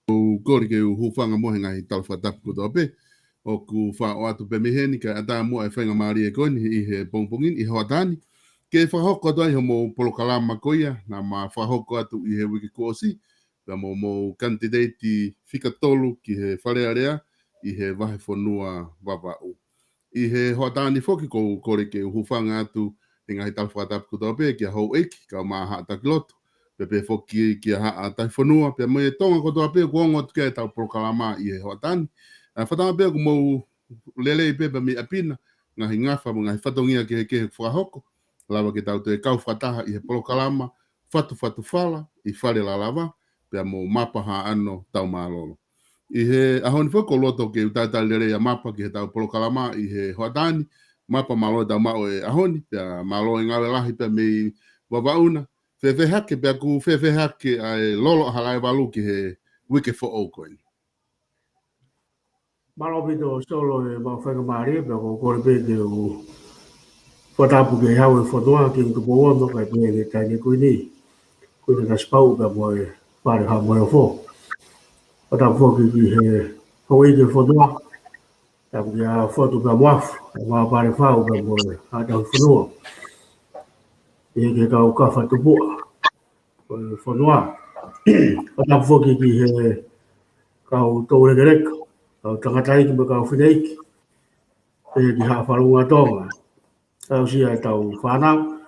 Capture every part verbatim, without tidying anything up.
ʻOku ou kole ke u hūfanga mo e ngaahi tala fakatapu kotoa pē ʻoku faʻo atu pē mei heni, kae ʻatā muʻa e faingamālie ko eni ʻi he pongipongi ni, ʻi he hoʻatā ni, ke fakahoko atu ai hoʻomou polokalama ko ia naʻa ma fakahoko atu ʻi he uike kuo ʻosi, pea mo hoʻomou kanititeiti fika tolu ki he Fale Alea ʻi he vahefonua Vavaʻu. ʻI he hoʻatā ni foki ʻoku ou kole ke u hūfanga atu he ngaahi tala fakatapu kotoa pē kia houʻeiki, kau mai Haʻa Taki Lotu, pea pehē foki kia Haʻa Tahi Fonua, pea mo e Tonga kotoa pē ʻoku ongo atu ki ai ʻetau polokalama ʻi he hoʻatā ni. ʻA, fakatauange pē ʻoku mou lelei pē pea mei ʻapi na, ngaahi ngafa mo e ngaahi fatongia kehekehe ʻoku fakahoko, lava ke tau toe kau fakataha ʻi he polokalama Fatufatu Fala ʻi Fale Lalava, pea mo Mapa Haʻano Taumālolo. ʻI he ʻaho ni foki ʻoku ou loto ke u talitali lelei ʻa Mapa ki heʻetau polokalama ʻi he hoʻatā ni. Mapa, mālō e tau maʻu e ʻaho ni, pea mālō e ngāue lahi pea mei Vavaʻu na. Fēfē hake, pea ʻoku fēfē hake ʻa e lolo ʻa Halaevalu ki he uike foʻou ko eni? Mālō ʻaupito Solo e mau faingamālie, pea ʻoku ou kole pē ke u fakatapu ki he Hau ʻo e fonua, Kingi Tupou Ono, kae pehē ki he Taʻahine Kuini, Kuini Nanasipauʻu pea mo e Fale Haʻa Moheofo. Fakatapu foki ki he houʻeiki ʻo e fonua, tapu kia Fotu pea mo Afu, ʻa Mapa Alefau pea mo e Haʻa Tahi Fonua. ʻI he kau kafa tupuʻa ʻo e fonua. Fakatapu foki ki he kau toulekeleka, kau tangataʻeiki mo e kau fineʻeiki, ʻi he Haʻa Fakalūnga ʻo Tonga. Aʻusia ʻetau fānau,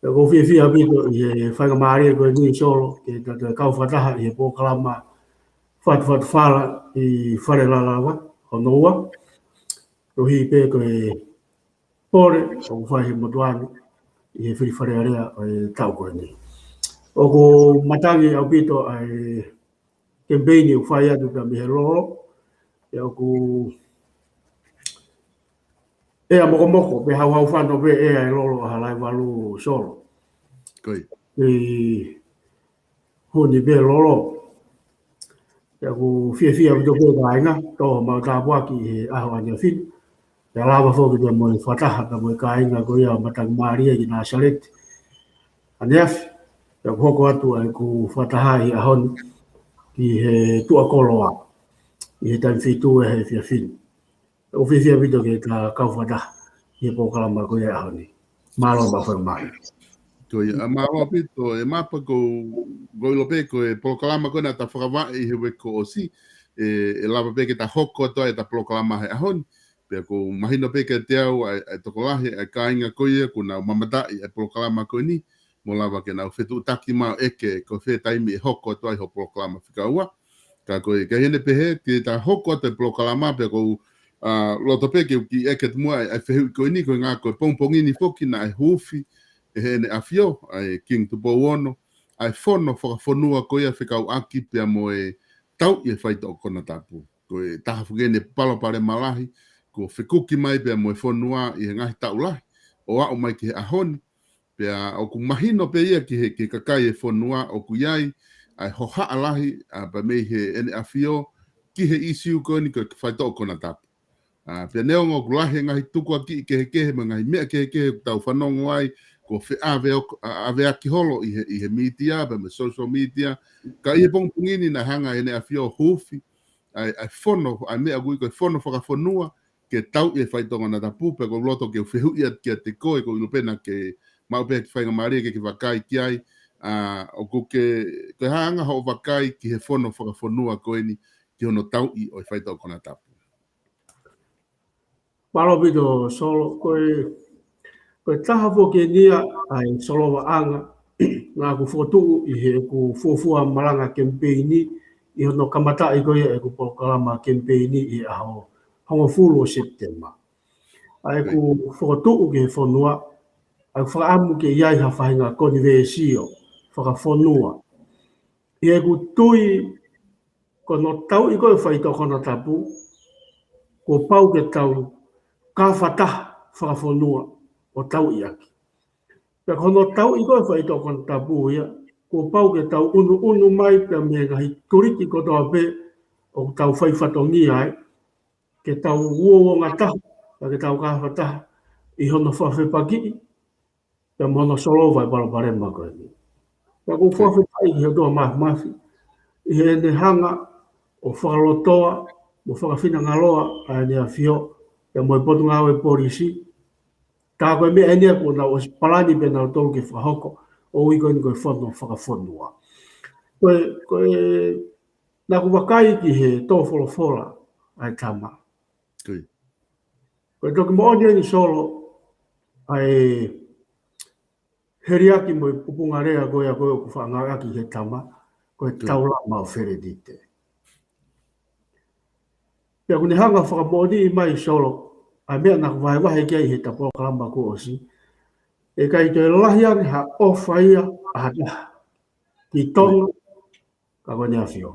ʻOku ou fiefia ʻaupito ʻi he faingamālie ko eni Solo, ke ta toe kau fakataha ʻi he polokalama Fatufatufala ʻi Fale Lalava, hono ua. Koeʻuhi pē ko e pole ʻoku fai he motuʻa ni ʻi he fili Fale Alea ʻo e taʻu ko eni. ʻOku matangi ʻaupito ʻa e kemipeini ʻoku fai atu pea mei he lolo, ʻa ia ʻoku ʻea mokomoko, pe hauhau fano pē ʻea e lolo ʻa Halaivalu Solo. Ko ia. ʻI huni pē lolo. ʻA ia ʻoku fiefia ʻaupito pē kāinga, tō homau tāpuaki he ʻaho ʻaneafi ni. ʻA ia lava foki pea mo e fakataha pea mo e kāinga ko ia ʻo Matangi Mālie ki Nāsaleti ʻaneafi. ʻA ia ʻoku hoko atu ʻa ʻeku fakataha ʻi he ʻaho ni ki he tuʻa koloa ʻi he taimi fitu ʻo e efiafi ni. ʻOku ou fiefia ʻaupito ke ta kau fakataha ʻi he polokalama ko ia ʻaho ni. Mālō maʻu faingamālie. Ko ia, ʻa, mālō ʻaupito, ʻe Mapa, ʻoku ou ʻilo pē ko e polokalama ko ē naʻa ta fakavaʻe ʻi he uike kuo ʻosi, ʻe, ʻe lava pē ke ta hoko atu ai ʻeta polokalama he ʻaho ni. Pea ʻoku mahino pē kiate au ʻa e, ʻa e tokolahi ʻa e kāinga ko ia kuo nau mamataʻi ʻa e polokalama ko eni, mo lava ke nau fetuʻutaki mai ʻo ʻeke ko e fē taimi ʻe hoko atu ai hoʻo polokalama fika ua. Ka ko e, ka ʻi heʻene pehē, ke ta hoko atu e polokalama pea ʻoku ou, ʻa, loto pē ke u kiʻi ʻeke atu muʻa ʻa e, ʻa e fehuʻi ko eni, ko e ʻuhinga ko e pongipongi ni foki naʻe huufi ʻe Heʻene ʻAfio, ʻa e Kingi Tupou Ono, ʻa e fono fakafonua ko ia fekauʻaki pea mo e tauʻi e faitoʻo konatapu. Ko e taha foki eni e palopalema lahi kuo fekuki mai pea mo e fonua ʻi he ngaahi taʻu lahi ʻo aʻu mai ki he ʻaho ni. Pea ʻoku mahino pē ia ki he, ki he kakai e fonua ʻoku ʻi ai ʻa e hohaʻa lahi, ʻa, pea mei Heʻene ʻAfio ki he ʻīsiu ko eni ko e faitoʻo konatapu. ʻA, pea neongo ʻoku lahi e ngaahi tukuakiʻi kehekehe mo e ngaahi meʻa kehekehe ʻoku tau fanongo ai, kuo feʻaveaki, ʻa, ʻaveaki holo ʻi he, ʻi he mītia, pea mo e social media. Ka ʻi he pongipongi ni naʻe hanga ʻe Heʻene ʻAfio ʻo huufi ʻa e, ʻa e fono, ʻa e meʻa ʻoku ui ko e fono fakafonua, ke tauʻi e faitoʻo konatapu, pea ʻoku ou loto ke u fehuʻi atu kiate koe, ʻoku ou ʻilo pē naʻa ke maʻu pē ha kiʻi faingamālie ke ke vakai ki ai, ʻa, ʻoku ke, ko e hā ʻa hoʻo vakai ki he fono fakafonua ko eni, ki hono tauʻi ʻo e faitoʻo konatapu. Mālō ʻaupito Solo, ko e, ko e taha foki eni ia ʻa e solovaʻanga naʻa ku fokotuʻu ʻi heʻeku fuofua malanga kemipeini, ʻi hono kamataʻi ko ia ʻeku polokalama kemipeini ʻi he ʻaho hongofulu ʻo Sepitema. ʻA ʻeku fokotuʻu ki he fonua, ʻa ʻeku fakaʻamu ke ʻi ai ha faʻahinga konivēsio fakafonua. ʻI heʻeku tui ko hono tauʻi ko ē faitoʻo konatapu, kuo pau ke tau kafataha fakafonua ʻo tauʻi ʻaki. Pea ko hono tauʻi ko ē faitoʻo konatapu ia, kuo pau ke tau ʻunuʻunu mai pea mei he ngaahi tuliki kotoa pē ʻoku tau fai fatongia ai, ke tau uouongataha, pea ke tau kafataha ʻi hono fakafepakiʻi, pea mo hono solova e palopalema ko eni. Pea ʻoku ou fakafetaʻi ki he ʻOtua Māfimafi, ʻi heʻene hanga ʻo fakalotoa, mo fakafinangaloa ʻa ʻEne ʻAfio, pea mo e Potungāue Polisi. Tā ko e meʻa eni ia kuo nau ʻosi palani pē nautolu ke fakahoko, ʻo ui ko eni ko e fono fakafonua. Ko e, ko e, naʻa ku vakai ki he tō folofola ʻa e tama. Ko ia. Ko e toki moʻoni eni Solo, ʻa e heliaki mo e pupunga lea ko ia ko ē ʻoku faʻa ngāueʻaki he tama, ko e taulama ʻo Felenite. Pea ʻoku ne hanga fakamoʻoniʻi mai Solo, ʻa e meʻa naʻa ku vahevahe ki ai he ʻeta polokalama kuo ʻosi, ʻe ʻikai toe lahi ange ha ʻofa ia ʻa ha taha ki Tonga, ka ko ʻEne ʻAfio.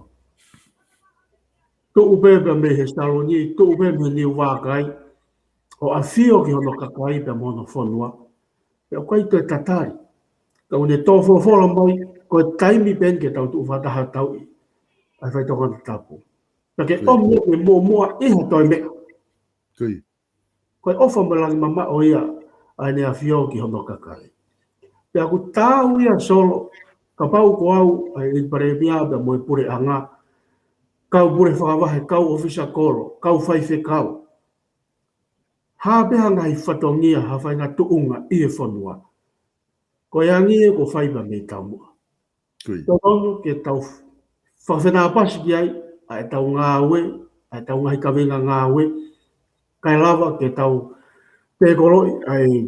Tuʻu pē pea mei he saloni, tuʻu pē mei he niu vākai, ʻo ʻafio ki hono kakai pea mo hono fonua. Pea ʻoku ʻikai toe tatali. Ka ʻoku ne tō folofola mai, ko e taimi pē eni ke tau tuʻu fakataha tauʻi ʻa e faitoʻo konatapu. Pea ke ʻomi ke muʻomuʻa ʻi ha toe meʻa. Ko ia. Ko e ʻofa mo e langi mamaʻo ia ʻa ʻEne ʻAfio ki hono kakai. Pea ʻoku taau ia Solo, kapau ko au ʻa e ʻEiki Palēmia pea mo e puleʻanga, kau pule fakavahe, kau ʻōfisa kolo, kau faifekau. Ha pē ha ngaahi fatongia, ha faʻahinga tuʻunga ʻi he fonua, ko e angi ia kuo fai pea mei taumuʻa. Ko ia. Totonu ke tau fakafenāpasi ki ai ʻa ʻetau ngāue, ʻa ʻetau ngaahi kaveinga ngāue, kae lava ke tau pēkoloʻi ʻa e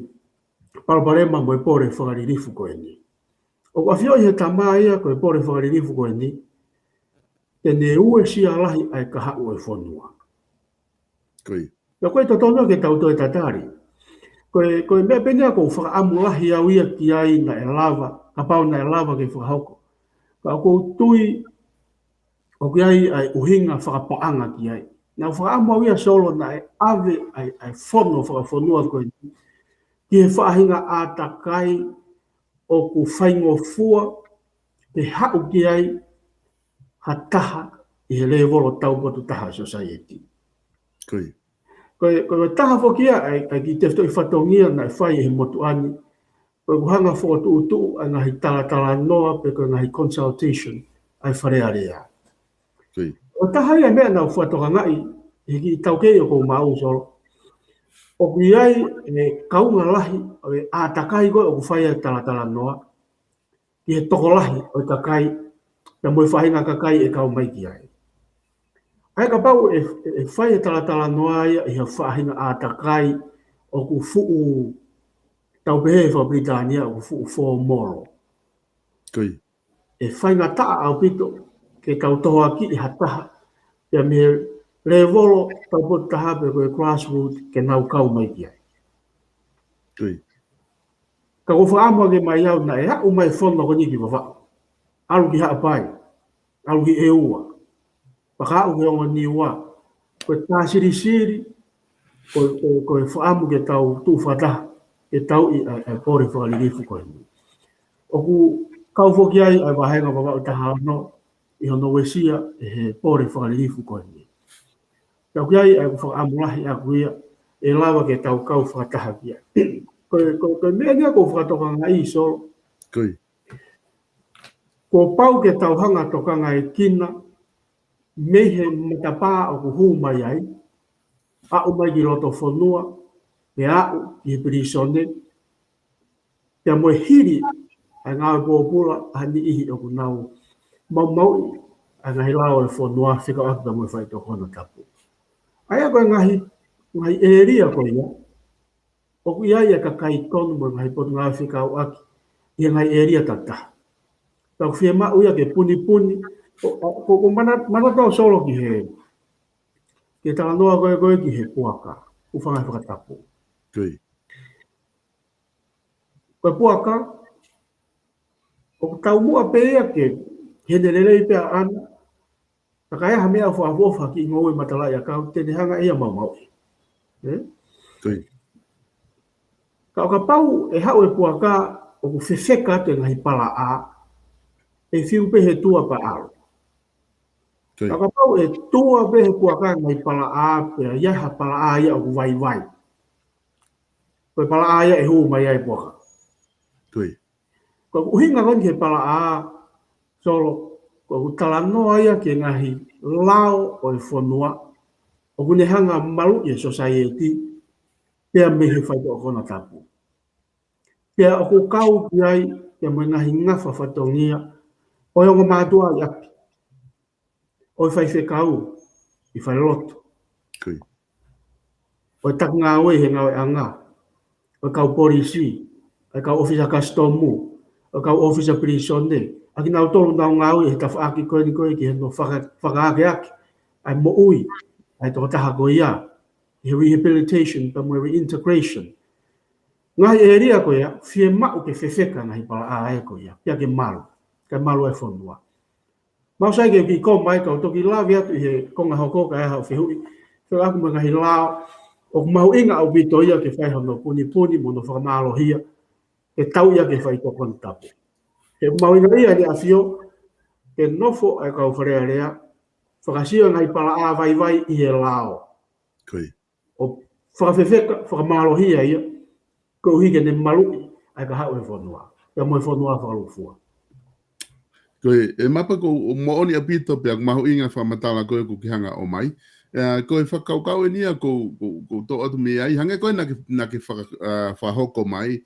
palopalema mo e pole fakalilifu ko eni. ʻOku ʻafioʻi he tama ia ko e pole fakalilifu ko eni, te ne uesia lahi ʻa e kahaʻu ʻo e fonua. Ko ia. Pea ko e totonu ke tau toe tatali. Ko e, ko e meʻa pē eni ia ʻoku ou fakaʻamu lahi au ia ki ai naʻe lava, kapau naʻe lava ke fakahoko. Ka ʻoku ou tui ʻoku ʻi ai ʻa e ʻuhinga fakapaʻanga ki ai. Naʻa ku fakaʻamu au ia Solo naʻe ʻave ʻa e, ʻa e fono fakafonua ko eni ki he faʻahinga ʻātakai ʻoku faingofua ke haʻu ki ai ha taha ʻi he lēvolo taupotu taha ʻo e society. Ko ia. Ko e, ko e taha foki ia ʻa e, ʻa e kiʻi tefitoʻi fatongia naʻe fai ʻe he motuʻa ni, ko ʻeku hanga ʻo fokotuʻutuʻu ʻa e ngaahi talatalanoa pe ko e ngaahi consultation ʻa e Fale Alea. Ko ia. Ko e taha ia e meʻa naʻa ku fakatokangaʻi he kiʻi taukei ʻoku ou maʻu Solo, ʻoku ʻi ai e kaunga lahi ʻo e ʻātakai ko ē ʻoku fai ai e talatalanoa ki he tokolahi ʻo e kakai, pea mo e faʻahinga kakai ʻe kau mai ki ai. ʻA ia kapau ʻe, ʻe, ʻe fai e talatalanoa ia ʻi ha faʻahinga ʻātakai ʻoku fuʻu, tau pehē he faka-Pilitānia ʻoku fuʻu fōmolo. Ko ia. ʻE faingataʻa ʻaupito ke tau tohoakiʻi ha taha, pea mei he lēvolo taupotu taha pe ko e grassroot ke nau kau mai ki ai. Ko ia. Ka ʻoku ou fakaʻamu ange mai au naʻe aʻu mai e fono ko eni ki Vavaʻu. ʻAlu ki Haʻapai. ʻAlu ki ʻEua. Pea ka aʻu ki Ongo Niua. Ko e tāsilisili, ko, ko, ko e fakaʻamu ke tau tuʻu fakataha, ke tau ʻi ʻa, ʻa e pole fakalilifu ko eni. ʻOku kau foki ai ʻa e vāhenga Vavaʻu taha ono, ʻi hono uesia ʻe he pole fakalilifu ko eni. Tau ki ai ʻa e fakaʻamu lahi ʻaku ia, ʻe lava ke tau kau fakataha ki ai. Ko e, ko e, ko e meʻa eni ia ʻoku ou fakatokangaʻi Solo. Ko ia. Kuo pau ke tau hanga ʻo tokangaekina mei he matapā ʻoku hū mai ai, aʻu mai ki loto fonua, pea aʻu ki he pilīsone, pea mo e hili ʻa e ngāue pōpula ʻa e niʻihi ʻoku nau maumauʻi ʻa e ngaahi lao ʻo e fonua fekauʻaki pea mo e faitoʻo konatapu. ʻA ia ko e ngaahi, ngaahi ʻēlia ko ia, ʻoku ʻi ai e kakai tonu mo e ngaahi potungāue fekauʻaki ʻi he ngaahi ʻēlia tatau. Pea ʻoku fiemaʻu ia ke punipuni, ʻo, ʻo, ko, ko mana, mana tau Solo ki he, ki he talanoa ko ē, ko ē ki he puaka, hūfanga he fakatapu. Ko ia. Ko e puaka, ʻoku taumuʻa pē ia ke hene lelei pē ʻaʻana, ka ʻi ai ha meʻa ʻoku fakaʻofoʻofa ki he ngoue matalaʻiʻakau, te ne hanga ia ʻo maumauʻi. Ē? Ko ia. Ka ʻo kapau ʻe haʻu e puaka ʻoku fefeka atu e ngaahi palaʻā, ʻe fiu pē he tua pea ʻalu. Ko ia. Ka ʻo kapau ʻe tua pē he puaka e ngaahi palaʻā, pea ʻi ai ha palaʻā ia ʻoku vaivai, ko e palaʻā ia ʻe hū mai ai e puaka. Ko ia. Ko e ʻuhinga ko eni ki he palaʻā Solo, ko ʻeku talanoa ia ki he ngaahi lao ʻo e fonua ʻoku ne hanga ʻo maluʻi e society, pea mei he faitoʻo konatapu. Pea ʻoku kau ki ai, pea mo e ngaahi ngafa fatongia ʻo e ongo mātuʻa ʻi ʻapi, ʻo e faifekau ʻi falelotu, ko ia, ʻo e taki ngāue he ngāueʻanga, ʻo e kau polisi, ʻo e kau ʻōfisa kasitomu, ʻo e kau ʻōfisa pilīsone, ʻa kinautolu ʻoku nau ngāue he tafaʻaki ko eni ko ē ki hono faka-, fakaakeake ʻa e moʻui ʻa e tokotaha ko ia, he rehabilitation pea mo e reintegration. Ngaahi ʻēlia ko ia, fiemaʻu ke fefeka ngaahi palaʻā ko ia, pea ke malu, ke malu e fonua. Mau sai ke u kiʻi koma ai ka u toki lave atu ʻi he konga hoko ka ʻi ai haʻo fehuʻi. Fekauʻaki mo e ngaahi lao ʻoku mahuʻinga ʻaupito ia ke fai hono punipuni mo hono fakamālohia, ke tau ia ki he faitoʻo konatapu. He ʻoku mahuʻinga ia ʻEne ʻAfio ke nofo ʻa e kau Fale Alea, fakasio e ngaahi palaʻā vaivai ʻi he lao. Ko ia. ʻO fakafefeka, fakamālohia ia, koeʻuhi ke ne maluʻi ʻa e kahaʻu ʻo e fonua, pea mo e fonua fakalūkufua. Ko ia, ʻe Mapa, ko e moʻoni ʻaupito pea ʻoku mahuʻinga e fakamatala ko ē ʻoku ke hanga ʻo ʻomai. ʻE, ko e fakakaukau eni ia ʻoku, ʻoku, ʻoku ou toʻo atu mei ai, hangē ko ē naʻa ke, naʻa ke faka-, ʻa, fakahoko mai,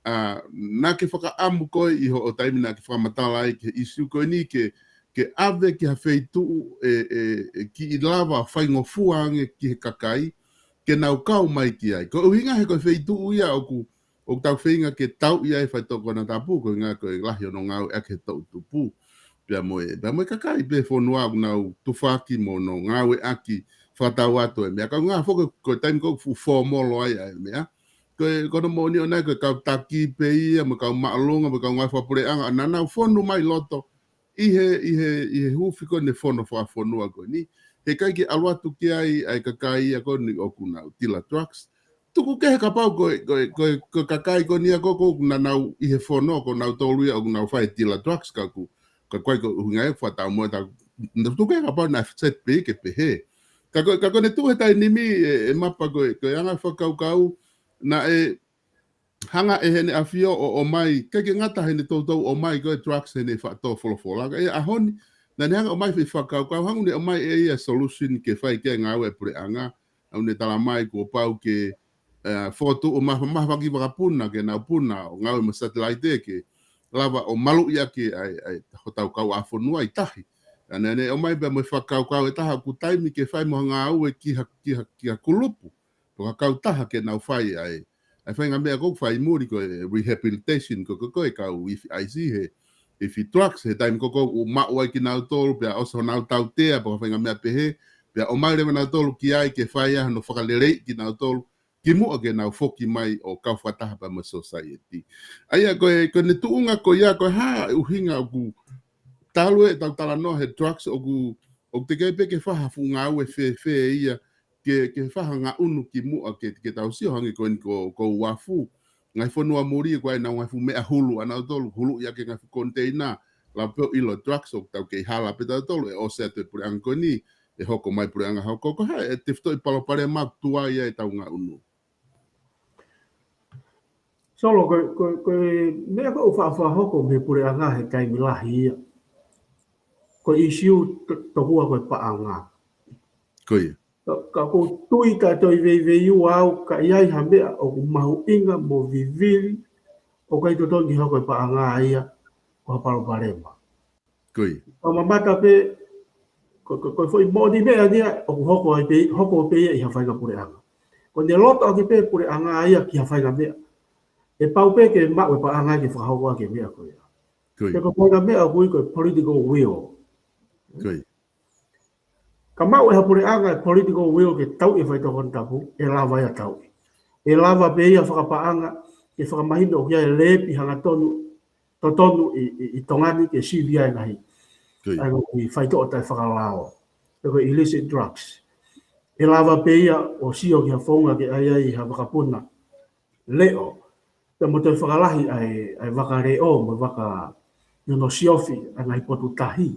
ʻa, naʻa ke fakaʻamu ko ē ʻi hoʻo taimi naʻa ke fakamatala ai ki he ʻīsiu ko eni ke, ke ʻave ki ha feituʻu ʻe, ʻe, ʻe kiʻi lava faingofua ange ki he kakai, ke nau kau mai ki ai. Ko e ʻuhinga he ko e feituʻu ia ʻoku, ʻoku tau feinga ke tauʻi ai e faitoʻo konatapu, ko e ʻuhinga ko e lahi hono ngāueʻaki he toʻutupu. Pea mo e, pea mo e kakai pē fonua ʻoku nau tufaki mo hono ngāueʻaki fakatau atu e meʻa. Ka ʻuhinga foki ko e taimi ko ē ʻoku fuʻu fōmolo ai ʻa e meʻa. Ko e, ko hono moʻoni ʻoku ʻi ai ko e kau taki pē ia, mo e kau māʻolunga, mo e kau ngāue fakapuleʻanga, naʻa nau fonu mai loto ʻi he, ʻi he, ʻi he huufi ko eni e fono fakafonua ko eni. He ʻikai ke ʻalu atu ki ai ʻa e kakai ia ko eni ʻoku nau tila drugs. Tuku kehe kapau ko e, ko e, ko e, ko e kakai ko eni ia ko ē ʻoku nau ʻi he fono, ko nautolu ia ʻoku nau fai e tila drugs ka ʻoku, ka ʻoku ʻikai ko e ʻuhinga ia ʻoku fakataumuʻa atu. Tuku kehe kapau naʻe set pē ke pehē. Ka ko e, ka ko ʻene tuʻu he taimi ni e, e mapa ko e, ko e anga fakakaukau, naʻe hanga ʻe Heʻene ʻAfio ʻo, ʻomai, ʻikai ke ngata heʻene toutou ʻomai ko e drugs heʻene faʻa tō folofola. Ka ʻi he ʻaho ni, naʻa ne hanga ʻomai e fakakaukau, hangē ne ʻomai ʻe ia e solution ke fai ki ai e ngāue ʻa e puleʻanga, ʻa ʻene talamai kuo pau ke, eh, fokotuʻu mafa-, mafafaiki vakapuna, ke nau puna ʻo ngāue mo e satelaite ke lava ʻo maluʻi ʻaki ʻa e, ʻa e hotau kauʻāfonua ʻi tahi. Naʻa ne, ne ʻomai pē mo e fakakaukau ʻe taha ʻoku taimi ke fai mo ha ngāue ki ha, ki ha, ki ha kulupu, pe ko ha kautaha ke nau fai ʻa e, ʻa e faʻahinga meʻa ʻoku fai muli ko e rehabilitation ko, ko, ko e kau ifi ʻaisi he, ifi drugs he taimi ko ē ʻoku maʻu ai kinautolu, pea ʻosi honau tautea, pe ko ha faʻahinga meʻa pehē, pea ʻomai leva nautolu ki ai ke fai ai hano fakaleleiʻi kinautolu, kimuʻa ke nau foki mai ʻo kau fakataha pea mo e society. ʻA ia ko e, ko ʻene tuʻunga ko ia, ko e hā e ʻuhinga ʻoku talu ʻetau talanoa he drugs ʻoku, ʻoku teʻeki ai pē ke fai ha fuʻu ngāue fēfē ia, ke, ke fai ha ngaʻunu kimuʻa ke, ke tau sio hangē ko eni ko, ko Uafu. Ngaahi fonua muli ko ē ʻoku ʻi ai e ngaahi fuʻu meʻa hulu ʻanautolu, huluʻi ʻaki e ngaahi fuʻu koniteina, lava pē ʻo ʻilo drugs ʻoku tau kei hala pē tautolu, ʻe ʻosi atu e puleʻanga ko eni, ʻe hoko mai puleʻanga hoko, ko e hā e tefitoʻi palopalema ʻoku tuai ai ʻetau ngaʻunu. Solo, ko, ko, ko e meʻa ko ē ʻoku faʻa fakahoko mei he puleʻanga he taimi lahi ia, ko e ʻīsiu to-, tokua ko e paʻanga. Ko ia. Ka, ka ʻoku ou tui ka toe veiveiua au ka ʻi ai ha meʻa ʻoku mahuʻinga mo vivili, ʻoku ʻikai totonu ke hoko e paʻanga ia ko ha palopalema. Ko ia. Ka mamata pē, ko, ko, ko e foʻi moʻoni meʻa ia, ʻoku hoko ai pē, hoko pē ia ʻi ha faʻahinga puleʻanga. Ko ʻene loto ʻaki pē puleʻanga ia ki ha faʻahinga meʻa, ʻe pau pē ke maʻu e paʻanga ke fakahoko ʻaki e meʻa ko ia. Ko ia. He ko e faʻahinga meʻa ʻoku ui ko e political will. Ko ia. Ka maʻu ʻe ha puleʻanga e political will ke tauʻi e faitoʻo konatapu, ʻe lava ia tauʻi. ʻE lava pē ia fakapaʻanga ke fakamahino ʻoku ʻi ai e lēpi hangatonu totonu ʻi, ʻi, ʻi Tonga ni ke sivi ai e ngaahi, ko ia, ʻa e ngaahi faitoʻo taʻefakalao, pe ko e illicit drugs. ʻE lava pē ia ʻo sio ki ha founga ke ʻai ai ha vakapuna leʻo, pea mo toe fakalahi ʻa e, ʻa e vaka leʻo mo e vaka ʻi hono siofi ʻa e ngaahi potu tahi.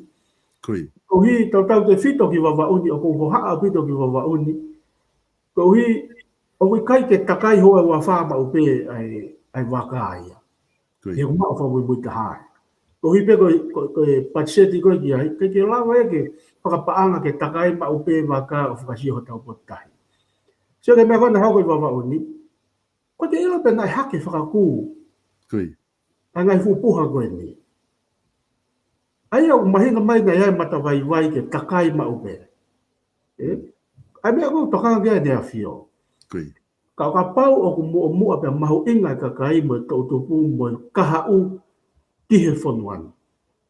Ko ia. Koeʻuhi tautautefito ki Vavaʻu ni, ʻoku ou hohaʻa ʻaupito ki Vavaʻu ni, koeʻuhi ʻoku ʻikai ke takai houa ʻe ua fā maʻu pē ʻa e, ʻa e vaka ia. Ko ia. He ʻoku maʻu fakamuimui taha ai. Koeʻuhi pē ko e, ko, ko e patiseti ko ē ki ai, ʻikai ke lava ia ke fakapaʻanga ke takai maʻu pē vaka ʻo fakasio hotau potu tahi. Sio ki he meʻa ko ē naʻe hoko ʻi Vavaʻu ni, ʻoku ʻikai ke ʻilo pe naʻe hake fakakū. Ko ia. ʻA e ngaahi fuʻu puha ko eni. ʻA ia ʻoku mahino mai naʻe ʻi ai e matavaivai ke takai maʻu pē. ʻE? ʻA e meʻa ʻoku tokanga ki ai ʻEne ʻAfio. Ko ia. Ka ʻo kapau ʻoku muʻomuʻa pea mahuʻinga e kakai mo e toʻutupu mo e kahaʻu ki he fonua ni,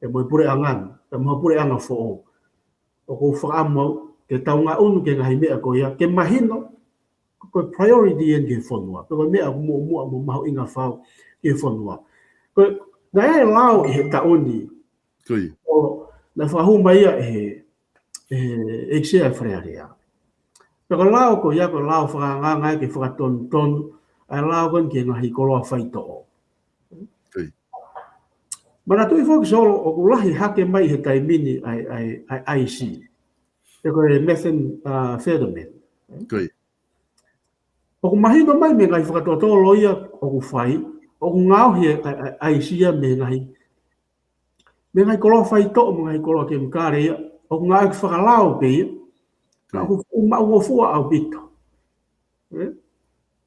ʻe mo e puleʻanga ni, ʻe mo e puleʻanga foʻou, ʻoku ou fakaʻamu au ke tau ngaʻunu ki he ngaahi meʻa ko ia, ke mahino ko e priority eni ki he fonua, pe ko e meʻa ʻoku muʻomuʻa mo mahuʻinga fau ki he fonua. Ko e, naʻe ʻi ai e lao ʻi he taʻu ni. Ko ia. ʻO, naʻe fakahū mai ia ʻe he, ʻe he ʻEiki Sea ʻo e Fale Alea. Pea ko e lao ko ia, ko e lao fakaangaanga ia ke fakatonutonu ʻa e lao ko eni ki he ngaahi koloa faitoʻo. Ko ia. Manatuʻi foki Solo, ʻoku lahi hake mai he taimi ni ʻa e, ʻa e, ʻa e ʻaisi. Pe ko e methamphetamine. Ko ia. ʻOku mahino mai mei he ngaahi fakatotolo ia ʻoku fai, ʻoku ngaohi e, ʻa e, ʻa e ʻaisi ia mei he ngaahi, mei he ngaahi koloa faitoʻo, mei he ngaahi koloa kemikale ia, ʻoku ngaohi ke fakalao pē ia, ka, ko ia, ʻoku fuʻu maʻungofua ʻaupito. ʻE?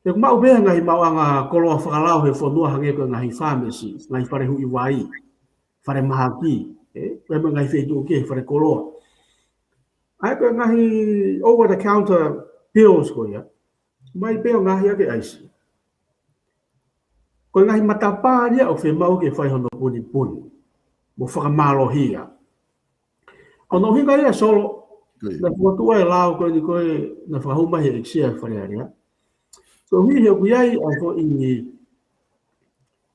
He ʻoku maʻu pē he ngaahi maʻuʻanga koloa fakalao he fonua hangē ko e ngaahi pharmacy, ngaahi fale huʻi vai, fale mahaki, ʻe? Pea mo e ngaahi feituʻu kehe, fale koloa. ʻA ia ko e ngaahi over the counter pills ko ia, ʻomai pē ʻo ngaohi ʻaki e ʻaisi. Ko e ngaahi matapā ia ʻoku fiemaʻu ke fai hono punipuni mo fakamālohia. Ko hono ʻuhinga ia Solo, naʻe fokotuʻu ai e lao ko eni ko ē naʻe fakahū mai he ʻEiki Sea Fale Alea. Ko e ʻuhi he ʻoku ʻi ai ʻa e foʻi,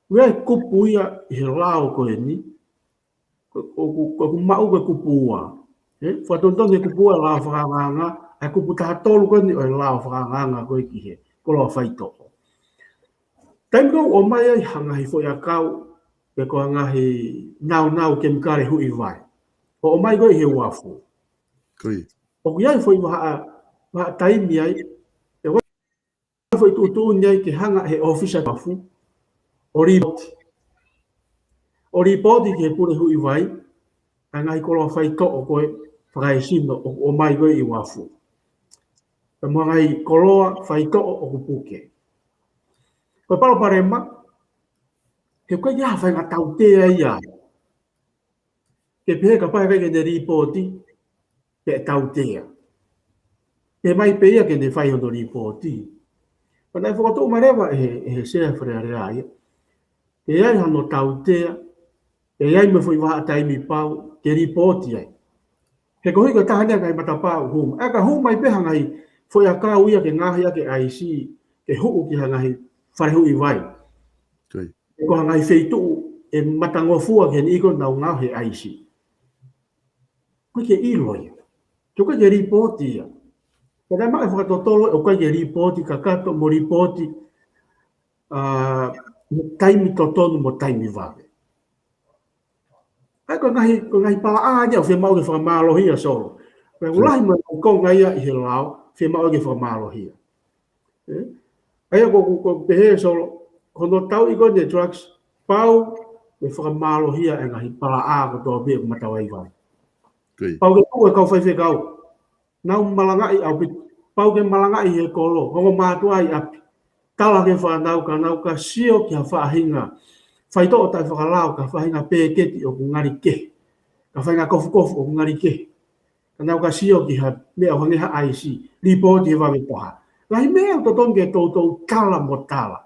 ʻoku ʻi ai e kupu ia ʻi he lao ko eni, ko, ʻoku, ʻoku maʻu ko e kupu ua. Ē, fakatonutonu he kupu ua lao fakaangaanga, ʻa e kupu taha tolu ko eni ʻo e lao fakaangaanga ko ē ki he koloa faitoʻo. Taimi ko ē ʻoku ʻomai ai ha ngaahi foʻiʻakau, pe ko ha ngaahi naunau kemikale huʻi vai. ʻO ʻomai ko ē ʻi he uafu. ʻOku ʻi ai e foʻi vahaʻa, vahaʻa taimi ai, ʻe ʻi ai e foʻi tuʻutuʻuni ai ke hanga ʻe he ʻōfisa uafu ʻo lipooti. ʻO lipooti ki he pule huʻi vai ʻa e ngaahi koloa faitoʻo ko ē fakaesino ʻoku ʻomai ko ē ʻi uafu. Pea mo e ngaahi koloa faitoʻo ʻoku puke. Ko e palopalema, he ʻoku ʻikai ke ʻi ai ha faʻahinga tautea ia ke pehē kapau ʻe ʻikai ke ne lipooti, pea ʻe tautea. Pehē mai pē ia ke ne fai hono lipooti. Pea naʻe fokotuʻu mai leva ʻe he, ʻe he Sea Fale Alea ia ke ʻi ai hano tautea, ʻe ʻi ai mo e foʻi vahaʻa taimi pau ke lipooti ai. He koeʻuhi ko e taha eni e ngaahi matapā ʻoku hū mai. ʻA ia ka hū mai pē ha ngaahi foʻiʻakau ia ke ngaohi ʻaki e ʻaisi, ke huʻu ki ha ngaahi fale huʻi vai. Pe ko ha ngaahi feituʻu ʻe matangofua ki he niʻihi ko ē ʻoku nau ngaohi e ʻaisi. ʻOku ʻikai ke ʻilo ia. He ʻoku ʻikai ke lipooti ia. Pea naʻe maʻu e fakatotolo ʻoku ʻikai ke lipooti kakato mo lipooti, ā, mo taimi totonu mo taimi vave. ʻA ia ko e ngaahi, ko e ngaahi palaʻā ia ʻoku fiemaʻu ke fakamālohia Solo. Pea ʻoku lahi mo e konga ia ʻi he lao, fiemaʻu ke fakamālohia. Ē? ʻA ia ko, ko, ko e pehē Solo, hono tauʻi ko eni e drugs, pau ke fakamālohia e ngaahi palaʻā kotoa pē ʻoku matavaivai. Pau ke tuʻu e kau faifekau, nau malangaʻi ʻaupito, pau ke malangaʻi he kolo, ongo mātuʻa ʻi ʻapi. Tala ki he fānau ka nau ka sio ki ha faʻahinga faitoʻo taʻefakalao, ka faʻahinga pēketi ʻoku ngali kehe, ka faʻahinga kofukofu ʻoku ngali kehe. Ka nau ka sio ki ha meʻa ʻoku hangē ha ʻaisi, lipooti he vave taha. Ngaahi meʻa ʻoku totonu ke toutou tala mo tala.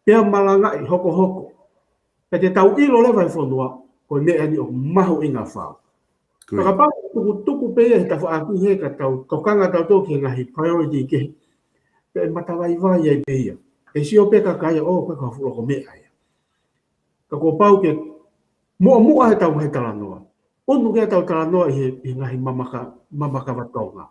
Pea malangaʻi hokohoko. Pea te tau ʻilo leva e fonua, ko e meʻa eni ʻoku mahuʻinga fau. Ka kapau tukutuku pē ia he tafaʻaki he ka tau tokanga tautolu ki he ngaahi priority kehe, pea ʻe matavaivai ai pē ia. ʻE sio pē kakai ia, ʻō, ko e ka fuʻu loko meʻa ia. Ka kuo pau ke muʻomuʻa he tau ngaahi talanoa. ʻUnu ke tau talanoa ʻi he, ʻi he ngaahi mamaka, mamaka vatonga.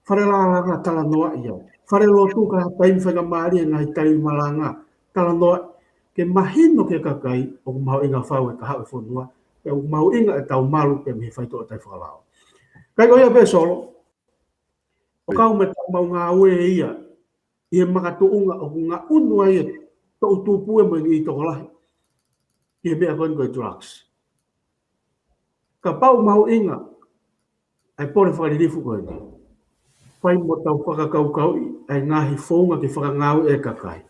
Fale lālanga talanoa ia. Fale lotu ka ha taimi faingamālie ngaahi tali malanga. Talanoa ke mahino ki he kakai ʻoku mahuʻinga fau e kahaʻu e fonua. Pea ʻoku mahuʻinga e tau malu pea mei he faitoʻo taʻefakalao. Kae ko ia pē Solo. ʻO kau mo e tau maʻu ngāue ia. ʻI he makatuʻunga ʻoku ngaʻunu ai e toʻutupu ē mo e niʻihi tokolahi. ʻI he meʻa ko eni ko e drugs. Kapau mahuʻinga ʻa e pole fakalilifu ko eni. Fai mo tau fakakaukauʻi ʻa e ngaahi founga ke fakangāueʻi e kakai.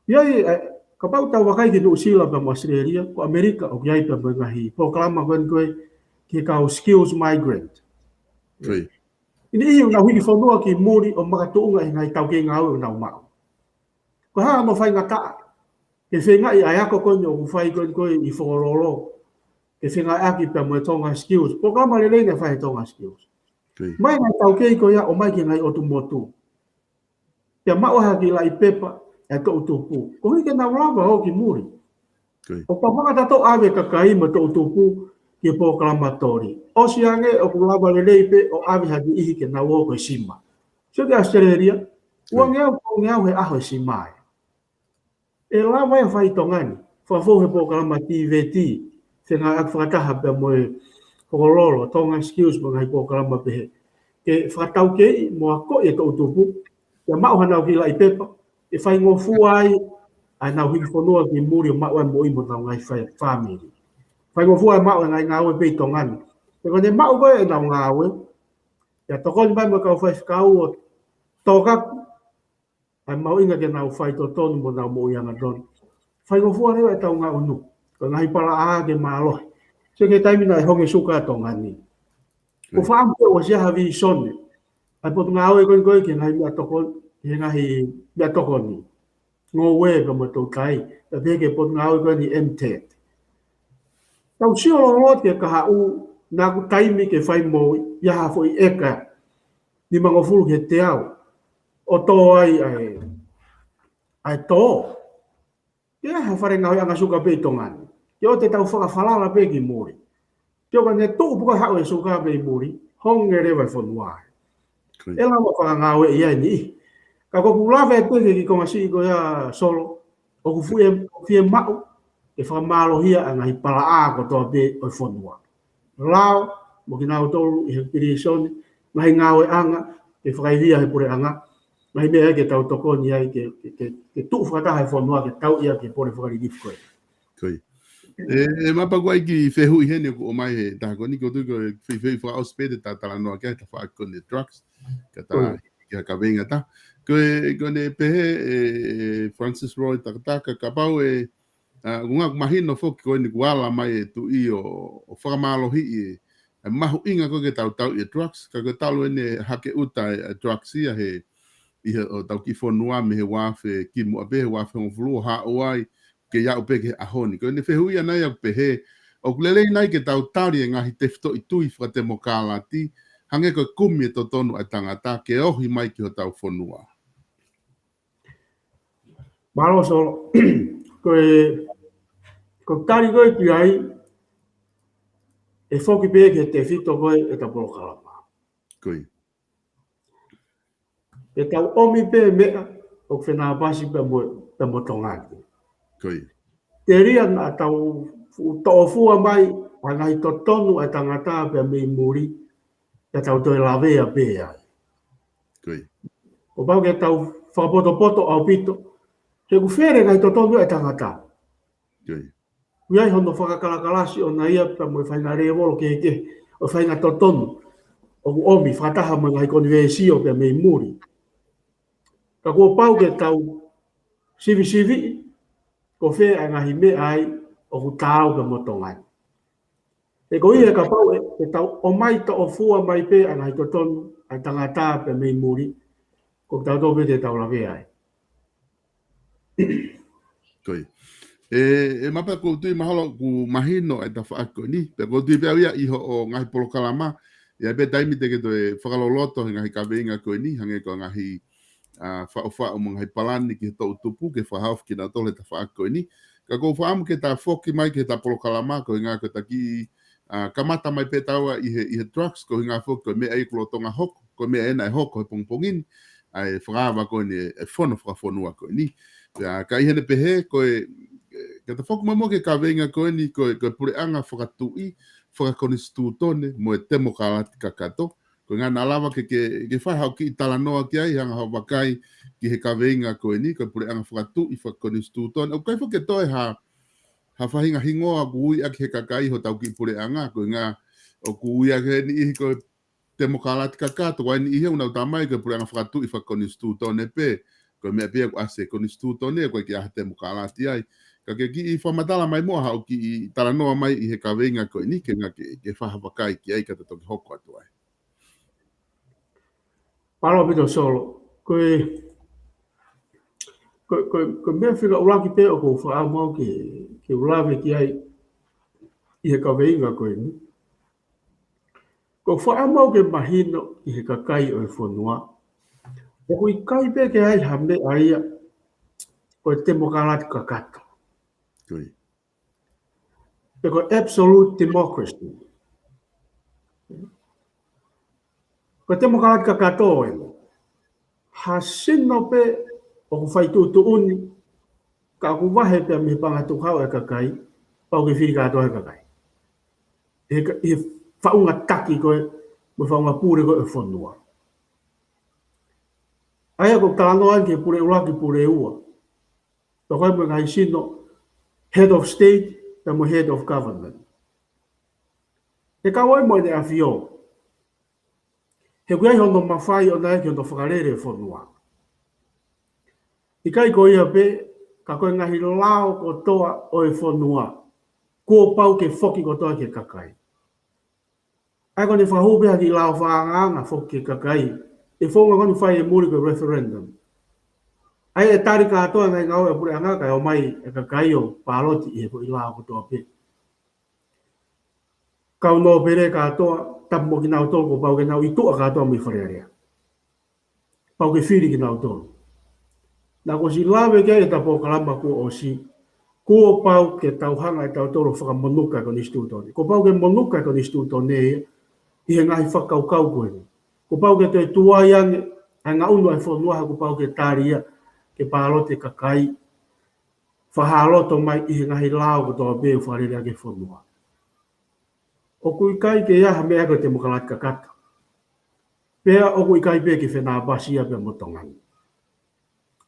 ʻI ai, ʻa e, kapau tau vakai ki Nuʻusila pea mo ʻAositelēlia, ko ʻAmelika ʻoku ʻi ai pea mo e ngaahi polokalama ko eni ko ē ki he kau skills migrant. ʻI he niʻihi ʻoku nau hiki fonua ki muli ʻo makatuʻunga ʻi he ngaahi taukei ngāue ʻoku nau maʻu. Ko e hā hono faingataʻa ke feingaʻi ʻa e ako ko eni ʻoku fai ko eni ko ē ʻi Fokololo ke fengāueʻaki pea mo e Tonga Skills. Polokalama lelei naʻe fai he Tonga Skills. ʻOmai ngaahi taukei ko ia ʻomai ki he ngaahi ʻotu motu. Pea maʻu ha kiʻi laʻi pepa ʻa e toʻutupu. Koeʻuhi ke nau lava ō ki muli. ʻOku pau ke tau ʻave kakai mo e toʻutupu ki he polokalama toli. ʻOsi ange ʻoku lava lelei pē ʻo ʻave ha niʻihi ke nau ō ko e sima. Sio ki ʻAositelēlia, uangeau, uangeau he ʻaho e sima ē. ʻE lava ʻe fai Tonga ni, fakafou he polokalama TVET, fengāueʻaki fakataha pea mo e Fokololo, Tonga Skills mo e ngaahi polokalama pehē. Ke fakataukei mo akoʻi e toʻutupu, ke maʻu hanau kiʻi laʻi pepa, ʻe faingofua ai ʻa ʻenau hiki fonua ki muli ʻo maʻu ai moʻui mo ʻenau ngaahi fai, fāmili. Faingofua ai maʻu e ngaahi ngāue pē ʻi Tonga ni. Pea ko ʻene maʻu ko ē ʻenau ngāue, ʻe tokoni mai mo e kau faifekau ʻo tōkaku ʻa e mahuʻinga ke nau faitotonu mo nau moʻui angatonu. Faingofua leva e tau ngaʻunu. Ko e ngaahi palaʻā ke mālohi. Sio ki he taimi naʻe honge suka ʻa Tonga ni. Ko e fakaʻamu ke ʻosi ʻi ai ha vīsone ʻa e potungāue ko eni ko ē ki he ngaahi meʻatokoni, ki he ngaahi meʻatokoni. ngoue pea mo e toutai, pea pehē ki he potungāue ko eni MTET. Tau sio loloto ki he kahaʻu, naʻa ku taimi ke fai mo ia ha foʻi ʻeka nimangofulu ki he teau ʻo tō ai ʻa e, ʻa e tō. Ke ʻai ha fale ngaohiʻanga suka pē ʻi Tonga ni. Ke ʻoua te tau fakafalala pē ki muli. Ke ʻoua naʻa tuʻu pē ko e haʻu e suka pē ʻi muli, honge leva e fonua. ʻE lava fakangāueʻi ai ni. Ka ko ʻeku lave atu ki he kiʻi konga siʻi ko ia Solo, ʻoku fie, fiemaʻu ke fakamālohia ʻa e ngaahi palaʻā kotoa pē ʻo e fonua. Lao, mo kinautolu ʻi he pilīsone, ngaahi ngāueʻanga, ke fakaivia he puleʻanga, ngaahi meʻa ia ke tau tokoni ai, ke, ke, ke, ke tuʻu fakataha e fonua, ke tau ia ke pole fakalilifu ko ē. Ko ia. ʻE, ʻe Mapa, ko e kiʻi fehuʻi heni ʻoku ʻomai he taha ko eni, ko e tuʻu ko e fei, fei fakaʻosi pē te ta talanoa ki ai he tafaʻaki ko eni drugs, ka ta ki ha kaveinga ta. Ko e, ko ʻene pehē ʻe, ʻe Francis Roy Takataka, kapau ʻe, ʻa, ʻoku ngata ʻoku mahino foki ko eni kuo ala mai e tuʻi ʻo, ʻo fakamālohiʻi e, e mahuʻinga ko ē ke tau tauʻi e drugs, ka ko e talu ʻene hake ʻuta e, e drugs ia he, ʻi he, ʻo tau kiʻi fonua mei he ua afe kimuʻa pē, he ua afe hongofulu ʻo haʻu ai, ke aʻu pē ki he ʻaho ni. Ko ʻene fehuʻi ʻana ia ʻoku pehē, ʻoku lelei nai ke tau tali e ngaahi tefitoʻi tui fakatemokālati, hangē ko e kumi e totonu ʻa e tangata, ke ohi mai ki hotau fonua. Mālō Solo, ko e, ko e tali ko ē ki ai, ʻe foki pē ki he tefito ko ē ʻeta polokalama. Ko ia. ʻE tau ʻomi pē meʻa ʻoku fenāpasi pea mo, pea mo Tonga ni. Ko ia. Telia naʻa tau fuʻu toʻofua mai ʻa e ngaahi totonu ʻa e tangata pea mei muli, pea tau toe lavea pē ai. Ko ia. Kuo pau ke tau fakapotopoto ʻaupito, he ʻoku fele ngaahi totonu ʻa e tangata. Ko ia. ʻOku ʻi ai hono fakakalakalasi ʻona ia pea mo e faʻahinga lēvolo kehekehe ʻo e faʻahinga totonu ʻoku ʻomi fakataha mo e ngaahi konivesio pea mei muli. Ka kuo pau ke tau sivisiviʻi, ko fē ʻa e ngaahi meʻa ai ʻoku taau pea mo Tonga ni. He ko ia kapau ʻe, ʻe tau ʻomai toʻofua mai pē ʻa e ngaahi totonu ʻa e tangata pea mei muli, ko kitautolu pē te tau lavea ai. Ko ia. ʻE, ʻe Mapa, ʻoku ou tui mahalo ʻoku mahino e tafaʻaki ko eni, pea ʻoku ou tui pē au ia ʻi hoʻo ngaahi polokalama, ʻe ʻi ai pē taimi te ke toe fakaloloto he ngaahi kaveinga ko eni, hangē ko e ngaahi, ʻa, faʻufaʻu mo e ngaahi palani ki he toʻu tupu, ke fakahaofi kinautolu he tafaʻaki ko eni. Ka ʻoku ou fakaʻamu ke ta foki mai ki heʻeta polokalama, ko e ʻuhinga ko ʻeta kiʻi, ʻa, kamata mai pē taua ʻi he, ʻi he drugs, ko e ʻuhinga foki ko e meʻa ia ʻoku lolotonga hoko, ko e meʻa ena ʻe hoko he pongipongi ni, ʻa e fakaava ko eni e, e fono fakafonua ko eni. Pea ka ʻi heʻene pehē, ko e, ke ta foki mai muʻa ki he kaveinga ko eni, ko e, ko e puleʻanga fakatuʻi, fakakonisitūtone, mo e temokālati kakato. Ko e ʻuhinga naʻa lava ke, ke, ke fai haʻo kiʻi talanoa ki ai, hanga haʻo vakai ki he kaveinga ko eni, ko e puleʻanga fakatuʻi, fakakonisitūtone. ʻOku ʻikai foki ke toe ha, ha faʻahinga hingoa ʻoku ui ʻaki he kakai hotau kiʻi puleʻanga, ko e ʻuhinga ʻoku ui ʻaki he niʻihi ko e temokālati kakato, ko e niʻihi ʻoku nau tala mai ko e puleʻanga fakatuʻi fakakonisitūtone pē, ko e meʻa pē ia ʻoku ʻasi he konisitūtone, ʻoku ʻikai ke ʻi ai ha temokālati ai. Ka ke kiʻi fakamatala mai muʻa haʻo kiʻi talanoa mai ʻi he kaveinga ko eni, ke ʻuhinga ke, ke fai ha vakai ki ai ka ta toki hoko atu ai. Mālō ʻaupito Solo. Ko e, ko, ko, ko e meʻa fika ʻuluaki pē ʻoku ou fakaʻamu au ke, ke u lave ki ai ʻi he kaveinga ko eni. ʻOku ou fakaʻamu au ke mahino ki he kakai ʻo e fonua, ʻoku ʻikai pē ke ʻi ai ha meʻa ia ko e temokālati kakato. Ko ia. Pe ko e absolute democracy. Ko e temokālati kakato eni. Ha sino pē ʻoku fai tuʻutuʻuni, ka ʻoku vahe pē mei he paʻanga tukuhau ʻa e kakai, pau ke fili kātoa ʻe he kakai. ʻI he ka-, ʻi he faʻunga taki ko ē, mo e faʻunga pule ko ē ʻo e fonua. ʻA ia ʻoku ou talanoa ki he pule ʻuluaki, pule ua. Pea ko e mo e ngaahi sino, head of state, pea mo e head of government. ʻE kau ai mo ʻEne ʻAfio. He ʻoku ʻi ai hono mafai ʻona ia ki hono fakalele e fonua. ʻIkai ko ia pē, ka ko e ngaahi lao kotoa ʻo e fonua, kuo pau ke foki kotoa ki he kakai. ʻA ia ko ʻene fakahū pē ha kiʻi lao fakaangaanga foki ki he kakai, ʻi he founga ko eni fai ʻi muli ko e referendum. ʻA ia ʻe tali kātoa e ngaahi ngāue ʻa e puleʻanga kae ʻomai e kakai ʻo pāloti ʻi he foʻi lao kotoa pē. Kau nōpele kātoa, tapu mo kinautolu, kuo pau ke nau ʻi tuʻa kātoa mei Fale Alea. Pau ke fili kinautolu. Naʻá ku ʻosi lave ki ai he polokalama kuo ʻosi, kuo pau ke tau hanga ʻe tautolu ʻo fakamonuka e konisitūtone. Kuo pau ke monuka e konisitūtone ia ʻi he ngaahi fakakaukau ko eni. Kuo pau ke toe tuai ange ʻa e ngaʻunu ʻa e fonua, kuo pau ke tali ia ke pāloti e kakai fakahā loto mai ʻi he ngaahi lao kotoa pē ʻoku fakalele ʻaki e fonua. ʻOku ʻikai ke ʻi ai ha meʻa ko e temokalati kakato. Pea ʻoku ʻikai pē ke fenāpasi ia pea mo Tonga ni.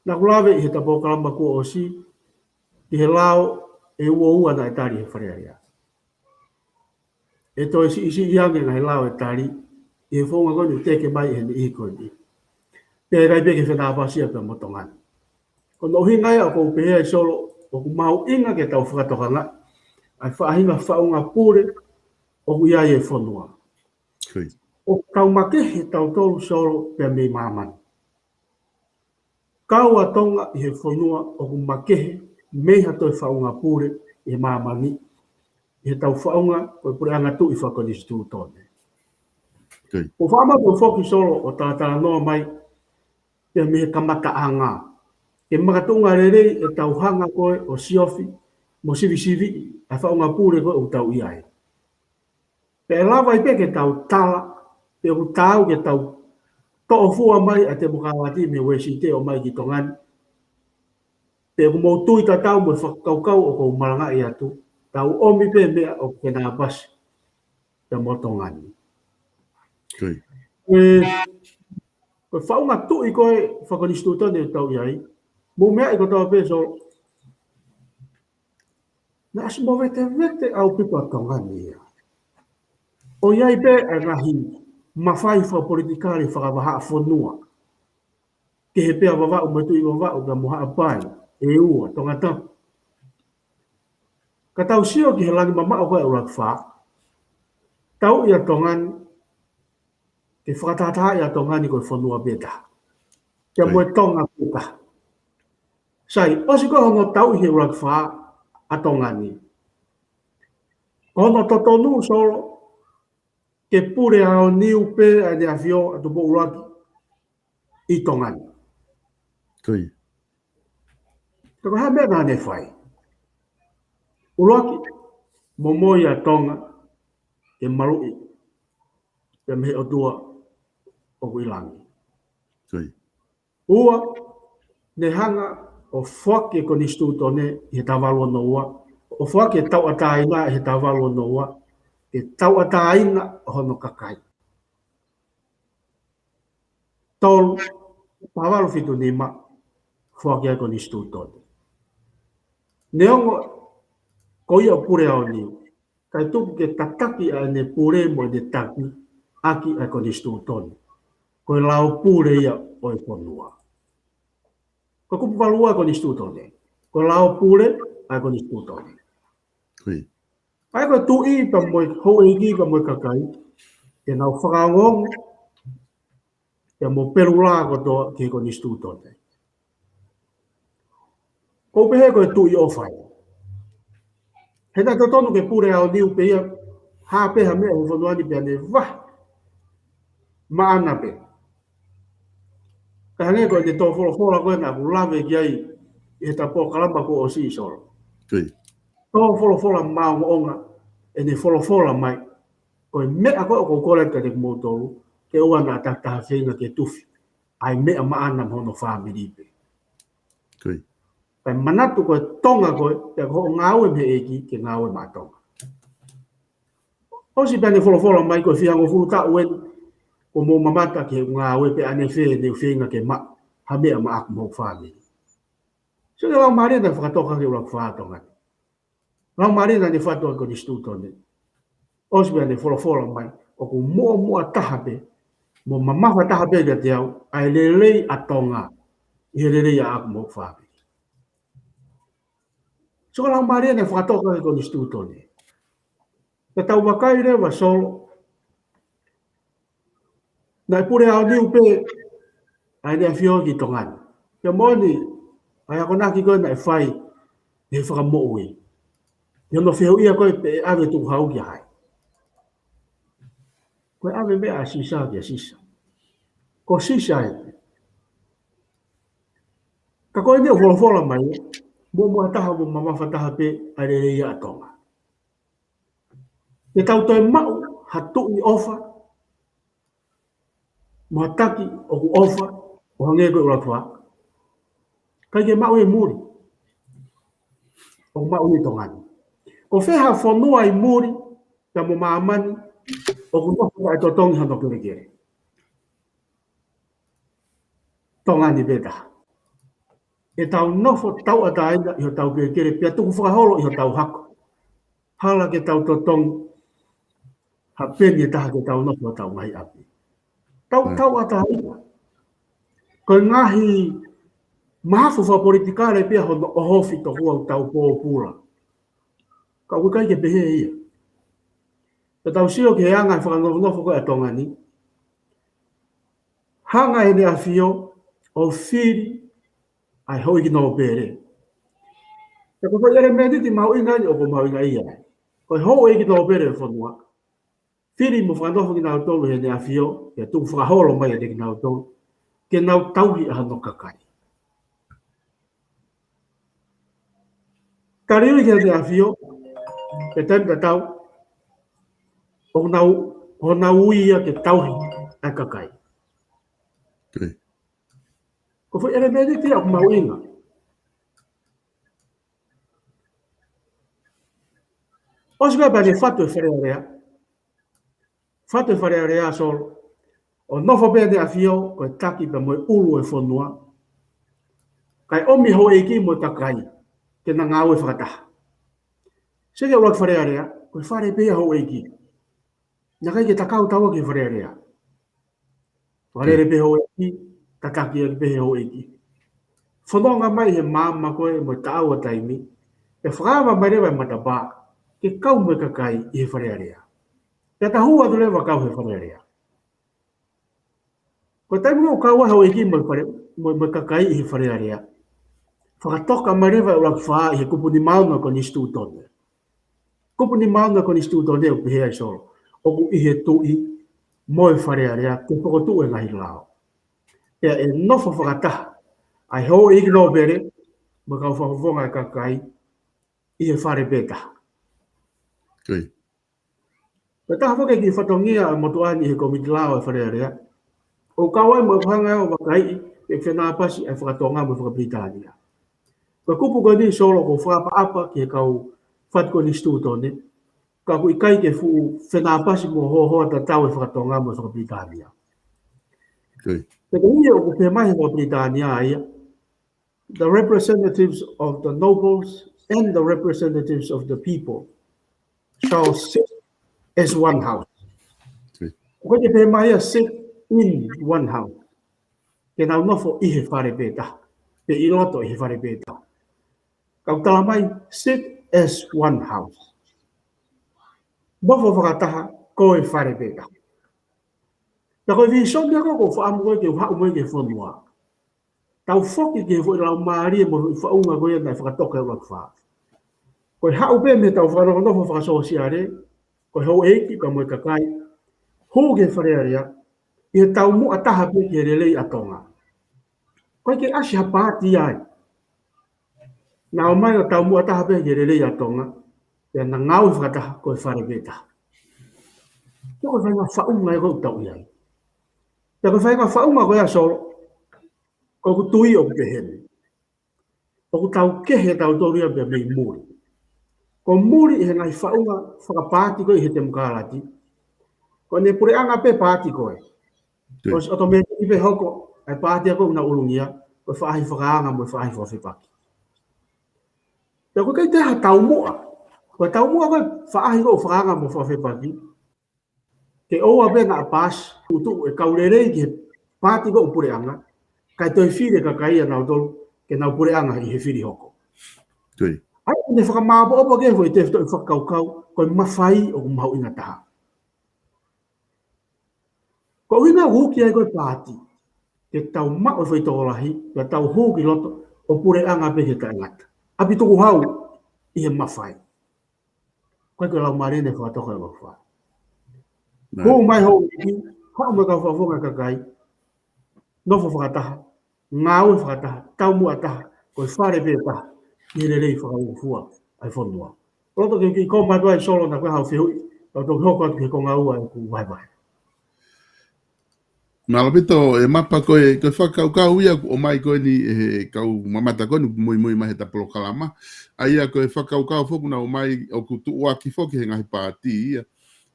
Naʻá ku lave ʻi he polokalama kuo ʻosi ki he lao ʻe uaua naʻe tali he Fale Alea. ʻE toe siʻisiʻi ange ngaahi lao ʻe tali ʻi he founga ko eni ʻoku teke mai ʻe he niʻihi ko eni. Pea ʻikai pē ke fenāpasi ia pea mo Tonga ni. Ko hono ʻuhinga ia ʻoku ou pehē ai Solo, ʻoku mahuʻinga ke tau fakatokangaʻi ʻa e faʻahinga faʻunga pule ʻoku ʻi ai e fonua. Kui. ʻOku tau makehe tautolu Solo pea mei māmani. Kau ʻa Tonga ʻi he fonua ʻoku makehe mei ha toe faʻunga pule ʻi he māmani, ʻi he tau faʻunga ko e puleʻanga tuʻi fakakonisitūtone. Kui. ʻOku ou faʻa maʻu pē foki Solo ʻo talatalanoa mai pea mei he kamataʻanga. Ke makatuʻunga lelei e tau hanga ko ē ʻo siofi mo sivisiviʻi ʻa e faʻunga pule ko ē ʻoku tau ʻi ai. Pea ʻe lava ai pē ke tau tala pe ʻoku taau ke tau toʻo fua mai ʻa e temokalati mei Uēsite ʻo ʻomai ki Tonga ni, pe ʻoku mou tui tatau mo e fakakaukau ʻoku ou malangaʻi atu, tau ʻomi pē meʻa ʻoku fenāpasi pea mo Tonga ni. Kui. Ko e, ko e faʻunga tuʻi ko ē fakakonisitūtone ʻoku tau ʻi ai, mou meaʻi kotoa pē Solo, naʻe ʻosi movetevete ʻaupito ʻa Tonga ni ia. ʻOku ʻi ai pē ʻa e ngaahi mafai fakapolitikale fakavahaʻafonua, kehe pē ʻa Vavaʻu mo e Tuʻi Vavaʻu pea mo Haʻapai, ʻEua, Tongatapu. Ka tau sio ki he langi mamaʻo ko ē ʻa e ʻUluaki Fā, tauʻi ʻa Tonga ni ke fakatahatahaʻi ʻa Tonga ni ko e fonua pē taha, pea mo e Tonga pē taha. Sai, ʻosi ko ē hono tauʻi he ʻUluaki Fā ʻa Tonga ni, ko hono totonu Solo ke pule aoniu pē ʻa ʻEne ʻAfio ʻa Tupou ʻUluaki ʻi Tonga ni. Kui. Ka ko e hā e meʻa naʻá ne fai? ʻUluaki, momoi ʻa Tonga ke maluʻi pea mei he ʻOtua ʻoku ʻi langi. Kui. Ua, ne hanga ʻo foaki e konisitūtone ʻi he taha valu ono ua, ʻo foaki e tauʻatāina ʻi he taha valu ono ua, ke tauʻatāina hono kakai. Tolu, taha valu fitu nima, foaki ai e konisitūtone. Neongo ko ia ʻoku pule aoniu, kae tuku ke tataki ʻa ʻene pule mo ʻene taki ʻaki ʻa e konisitūtone. Ko e lao pule ia ʻo e fonua. Ko e kupu valu ua ʻo e konisitūtone. Ko e lao pule ʻa e konisitūtone. Kui. ʻA ia ko e tuʻi pea mo e houʻeiki pea mo e kakai, te nau fakaongoongo pea mo pelu lā kotoa ki he konisitūtone. ʻOku ou pehē ko e tuʻi ʻofa ia. He naʻe totonu ke pule aoniu pē ia, hā pē ha meʻa he fonua ni pea ne vahe maʻana pē. Ka hangē ko ʻene tō folofola ko ē naʻá ku lave ki ai ʻi he polokalama kuo ʻosi Solo. Kui. Tō folofola maʻongoʻonga ʻene folofola mai. Ko e meʻa ko ē ʻoku ou kole atu kiate kimoutolu, ke ʻoua naʻa takitaha feinga ke tufi ʻa e meʻa maʻana mo hono fāmili pē. Kui. Kae manatu ko e Tonga koe, pea ko hoʻo ngāue mei he ʻEiki ke ngāue maʻa Tonga. ʻOsi pē ʻene folofola mai ko e fihangofulu taʻu eni kuo mou mamata ki heʻeku ngāue pea ʻanefē ne u feinga ke maʻu ha meʻa maʻaku mo hoku fāmili. Sio ki he laumālie naʻe fakatoka ki he ʻUluaki Fā ʻa Tonga ni. Laumālie naʻá ne fatu ʻa e konisitūtone. ʻOsi pē ʻene folofola mai, ʻoku muʻomuʻa taha pē mo mamafa taha pē kiate au ʻa e lelei ʻa Tonga ʻi he lelei ʻaʻaku mo hoku fāmili. Sio ki he laumālie naʻe fakatoka ki he konisitūtone. Ka tau vakai leva Solo, naʻe pule aoniu pē ʻa ʻEne ʻAfio ki Tonga ni. Pea moʻoni, ʻA e akonaki ko ē naʻe fai ʻe he Fakamoʻui. Ki hono fehuʻia ko ē pe ʻe ʻave tukuhau kia hai. Ko e ʻave meʻa ʻa Sisa kia Sisa. Ko Sisa ē. Ka ko eni ʻoku folofola mai, muʻomuʻa taha mo mamafa taha pē ʻa e lelei ʻa Tonga. Ke tau toe maʻu ha tuʻi ʻofa, mo ha taki ʻoku ʻofa, ʻo hangē ko e ʻUluaki Fā. ʻIkai ke maʻu ʻi muli. ʻOku maʻu ʻi Tonga ni. Ko fē ha fonua ʻi muli, pea mo māmani, ʻoku nofo ʻa e totongi hano kelekele. Tonga ni pē taha. ʻE tau nofo tauʻatāina ʻi hotau kelekele, pea tukufakaholo ʻi hotau hako. Hala ke tau totongi ha peni ʻe taha ke tau nofo hotau ngaahi ʻapi. Tau, mm, tauʻatāina. Ko e ngaahi mahafu fakapolitikale pē ia hono ʻohofi tokua ʻoku tau pōpula. Ka ʻoku ʻikai ke pehē ia. Pea tau sio ki he anga e fakanofonofo ko ē ʻa Tonga ni. Hanga ʻe Heʻene ʻAfio ʻo fili ʻa e houʻeiki nōpele. Pea ko e foʻi ʻelemēniti mahuʻinga eni ʻoku mahuʻingaʻia ai. Ko e houʻeiki nōpele ʻo e fonua. Fili mo fakanofo kinautolu ʻe Heʻene ʻAfio, pea tukufakaholo mai ʻiate kinautolu, ke nau tauhi ʻa hono kakai. Taliui ki Heʻene ʻAfio, pea taimi tatau, ʻoku nau, ʻoku nau ui ia ke tauhi ʻa e kakai. Okay. Ko e foʻi ʻelemēniti ia ʻoku mahuʻinga. ʻOsi pē pea ne fatu e Fale Alea. Fatu e Fale Alea, Solo. ʻO nofo pē ʻEne ʻAfio, ko e taki pea mo e ʻulu e fonua. Kae ʻomi houʻeiki mo e kakai, ke na ngāue fakataha. Sio ki he ʻUluaki Fale Alea, ko e fale pē ia houʻeiki. Naʻe ʻikai ke takau taua ki he Fale Alea. Fakalele pē houʻeiki, tataki atu pē he houʻeiki. Fononga mai he maama ko ē mo e taʻau ʻa taimi, ʻe fakaava mai leva e matapā, ke kau mo e kakai ʻi he Fale Alea. Pea ta hū atu leva kau he Fale Alea. Ko e taimi ʻoku kau ai houʻeiki mo e fale, mo, mo e kakai ʻi he Fale Alea. Fakatoka mai leva e ʻUluaki Fā ʻi he kupu nima ono Konisitūtone. Kupu nima ono Konisitūtone ʻoku pehē ai, Solo. ʻOku ʻi he tuʻi mo e Fale Alea ke fokotuʻu e ngaahi lao. Pea ʻe nofo fakataha ʻa e houʻeiki nōpele, mo e kau fakafofonga e kakai, ʻi he fale pē taha. Okay. Pea taha foki e kiʻi fatongia ʻa e motuʻa ni he Kōmiti Lao ʻa e Fale Alea. ʻOku kau ai mo e hanga ʻo vakaiʻi, ʻe fenāpasi ʻa e faka-Tonga mo e faka-Pilitānia. Ko e kupu ko eni, Solo, ʻoku fakaʻapaʻapa ki he kau fatu Konisitūtone, ka ʻoku ʻikai ke fuʻu fenāpasi mo hoahoa tatau e faka-Tonga mo e faka-Pilitānia. Okay. Pea ko ia ʻoku pehē mai he faka-Pilitānia ia, the representatives of the nobles and the representatives of the people shall sit as one house. Okay. ʻOku ʻikai ke pehē mai ia sit in one house. Ke nau nofo ʻi he fale pē taha. Pe ʻi loto ʻi he fale pē taha. Ka ʻoku tala mai, sit as one house. Nofo fakataha ko e fale pē taha. Pea ko e vīsone ia ko ē ʻoku ou fakaʻamu ko ē ke u haʻu mo ia ki he fonua. Tau foki ki he foʻi laumālie mo e foʻi faʻunga ko ia naʻe fakatoka ʻe he ʻUluaki Fā. Ko e haʻu pē mei heʻetau fakanofonofo fakasōsiale, ko e houʻeiki pea mo e kakai, hū ki he Fale Alea, ʻi he taumuʻa taha pē ki he lelei ʻa Tonga. ʻOku ʻikai ke ʻasi ha paati ai. Naʻa nau ō mai ʻo taumuʻa taha pē ki he lelei ʻa Tonga, pea na ngāue fakataha ko e fale pē taha. Ko e faʻahinga faʻunga ia ʻoku tau ʻi ai. Pea ko e faʻahinga faʻunga ko ia, Solo, ko ʻeku tui ʻoku pehē ni. ʻOku tau kehe tautolu ia pea mei muli. Ko muli ʻi he ngaahi faʻunga fakapaati ko ē ʻi he temokalati. Ko ʻene puleʻanga pē paati ko ē. Ko e ʻotomētiki pē hoko, ʻa e paati ia ko ē ʻoku nau ʻulungia, ko e faʻahi fakaanga mo e faʻahi fakafepaki. Pea ʻoku ʻikai toe ʻi ai ha taumuʻa. Ko e taumuʻa ko ē faʻahi ko ē fakaanga mo fakafepaki. Ke ʻoua pē naʻa paasi, tuʻutuʻu e kau lelei ki he paati ko ē ʻoku puleʻanga, kae toe fili e kakai ʻanautolu, ke nau puleʻanga ʻi he fili hoko. Tui. ʻA ia, ʻoku ne fakamāʻopoʻopo ki he foʻi tefitoʻi fakakaukau, ko e mafai ʻoku mahuʻinga taha. Ko e ʻuhinga ʻoku hū ki ai ko ē paati, ke tau maʻu e foʻi tokolahi, ke tau hū ki loto, ʻo puleʻanga pē ke taʻengata. ʻApi tukuhau ʻi he mafai. Ko e ko e lau mālie ʻene fakatoka e ʻofa. Hū mai hou iki, haʻu mai kau fakafofonga kakai, nofo fakataha, ngāue fakataha, taumuʻa taha, ko e fale pē taha, ʻi he lelei fakaʻuʻufua ʻa e fonua. ʻOku ou loto ke kiʻi kōmatu ai Solo naʻa ko e hau fehuʻi, ʻo toki hoko atu ki he konga ua ʻeku vahevahe. Mālō ʻaupito, ʻe Mapa, ko e, ko e fakakaukau ia ʻoku ʻomai ko eni ʻe he kau mamata ko eni muimui mai he ta polokalama. ʻA ia ko e fakakaukau foki naʻe ʻomai ʻoku tuʻuaki foki he ngaahi pāti ia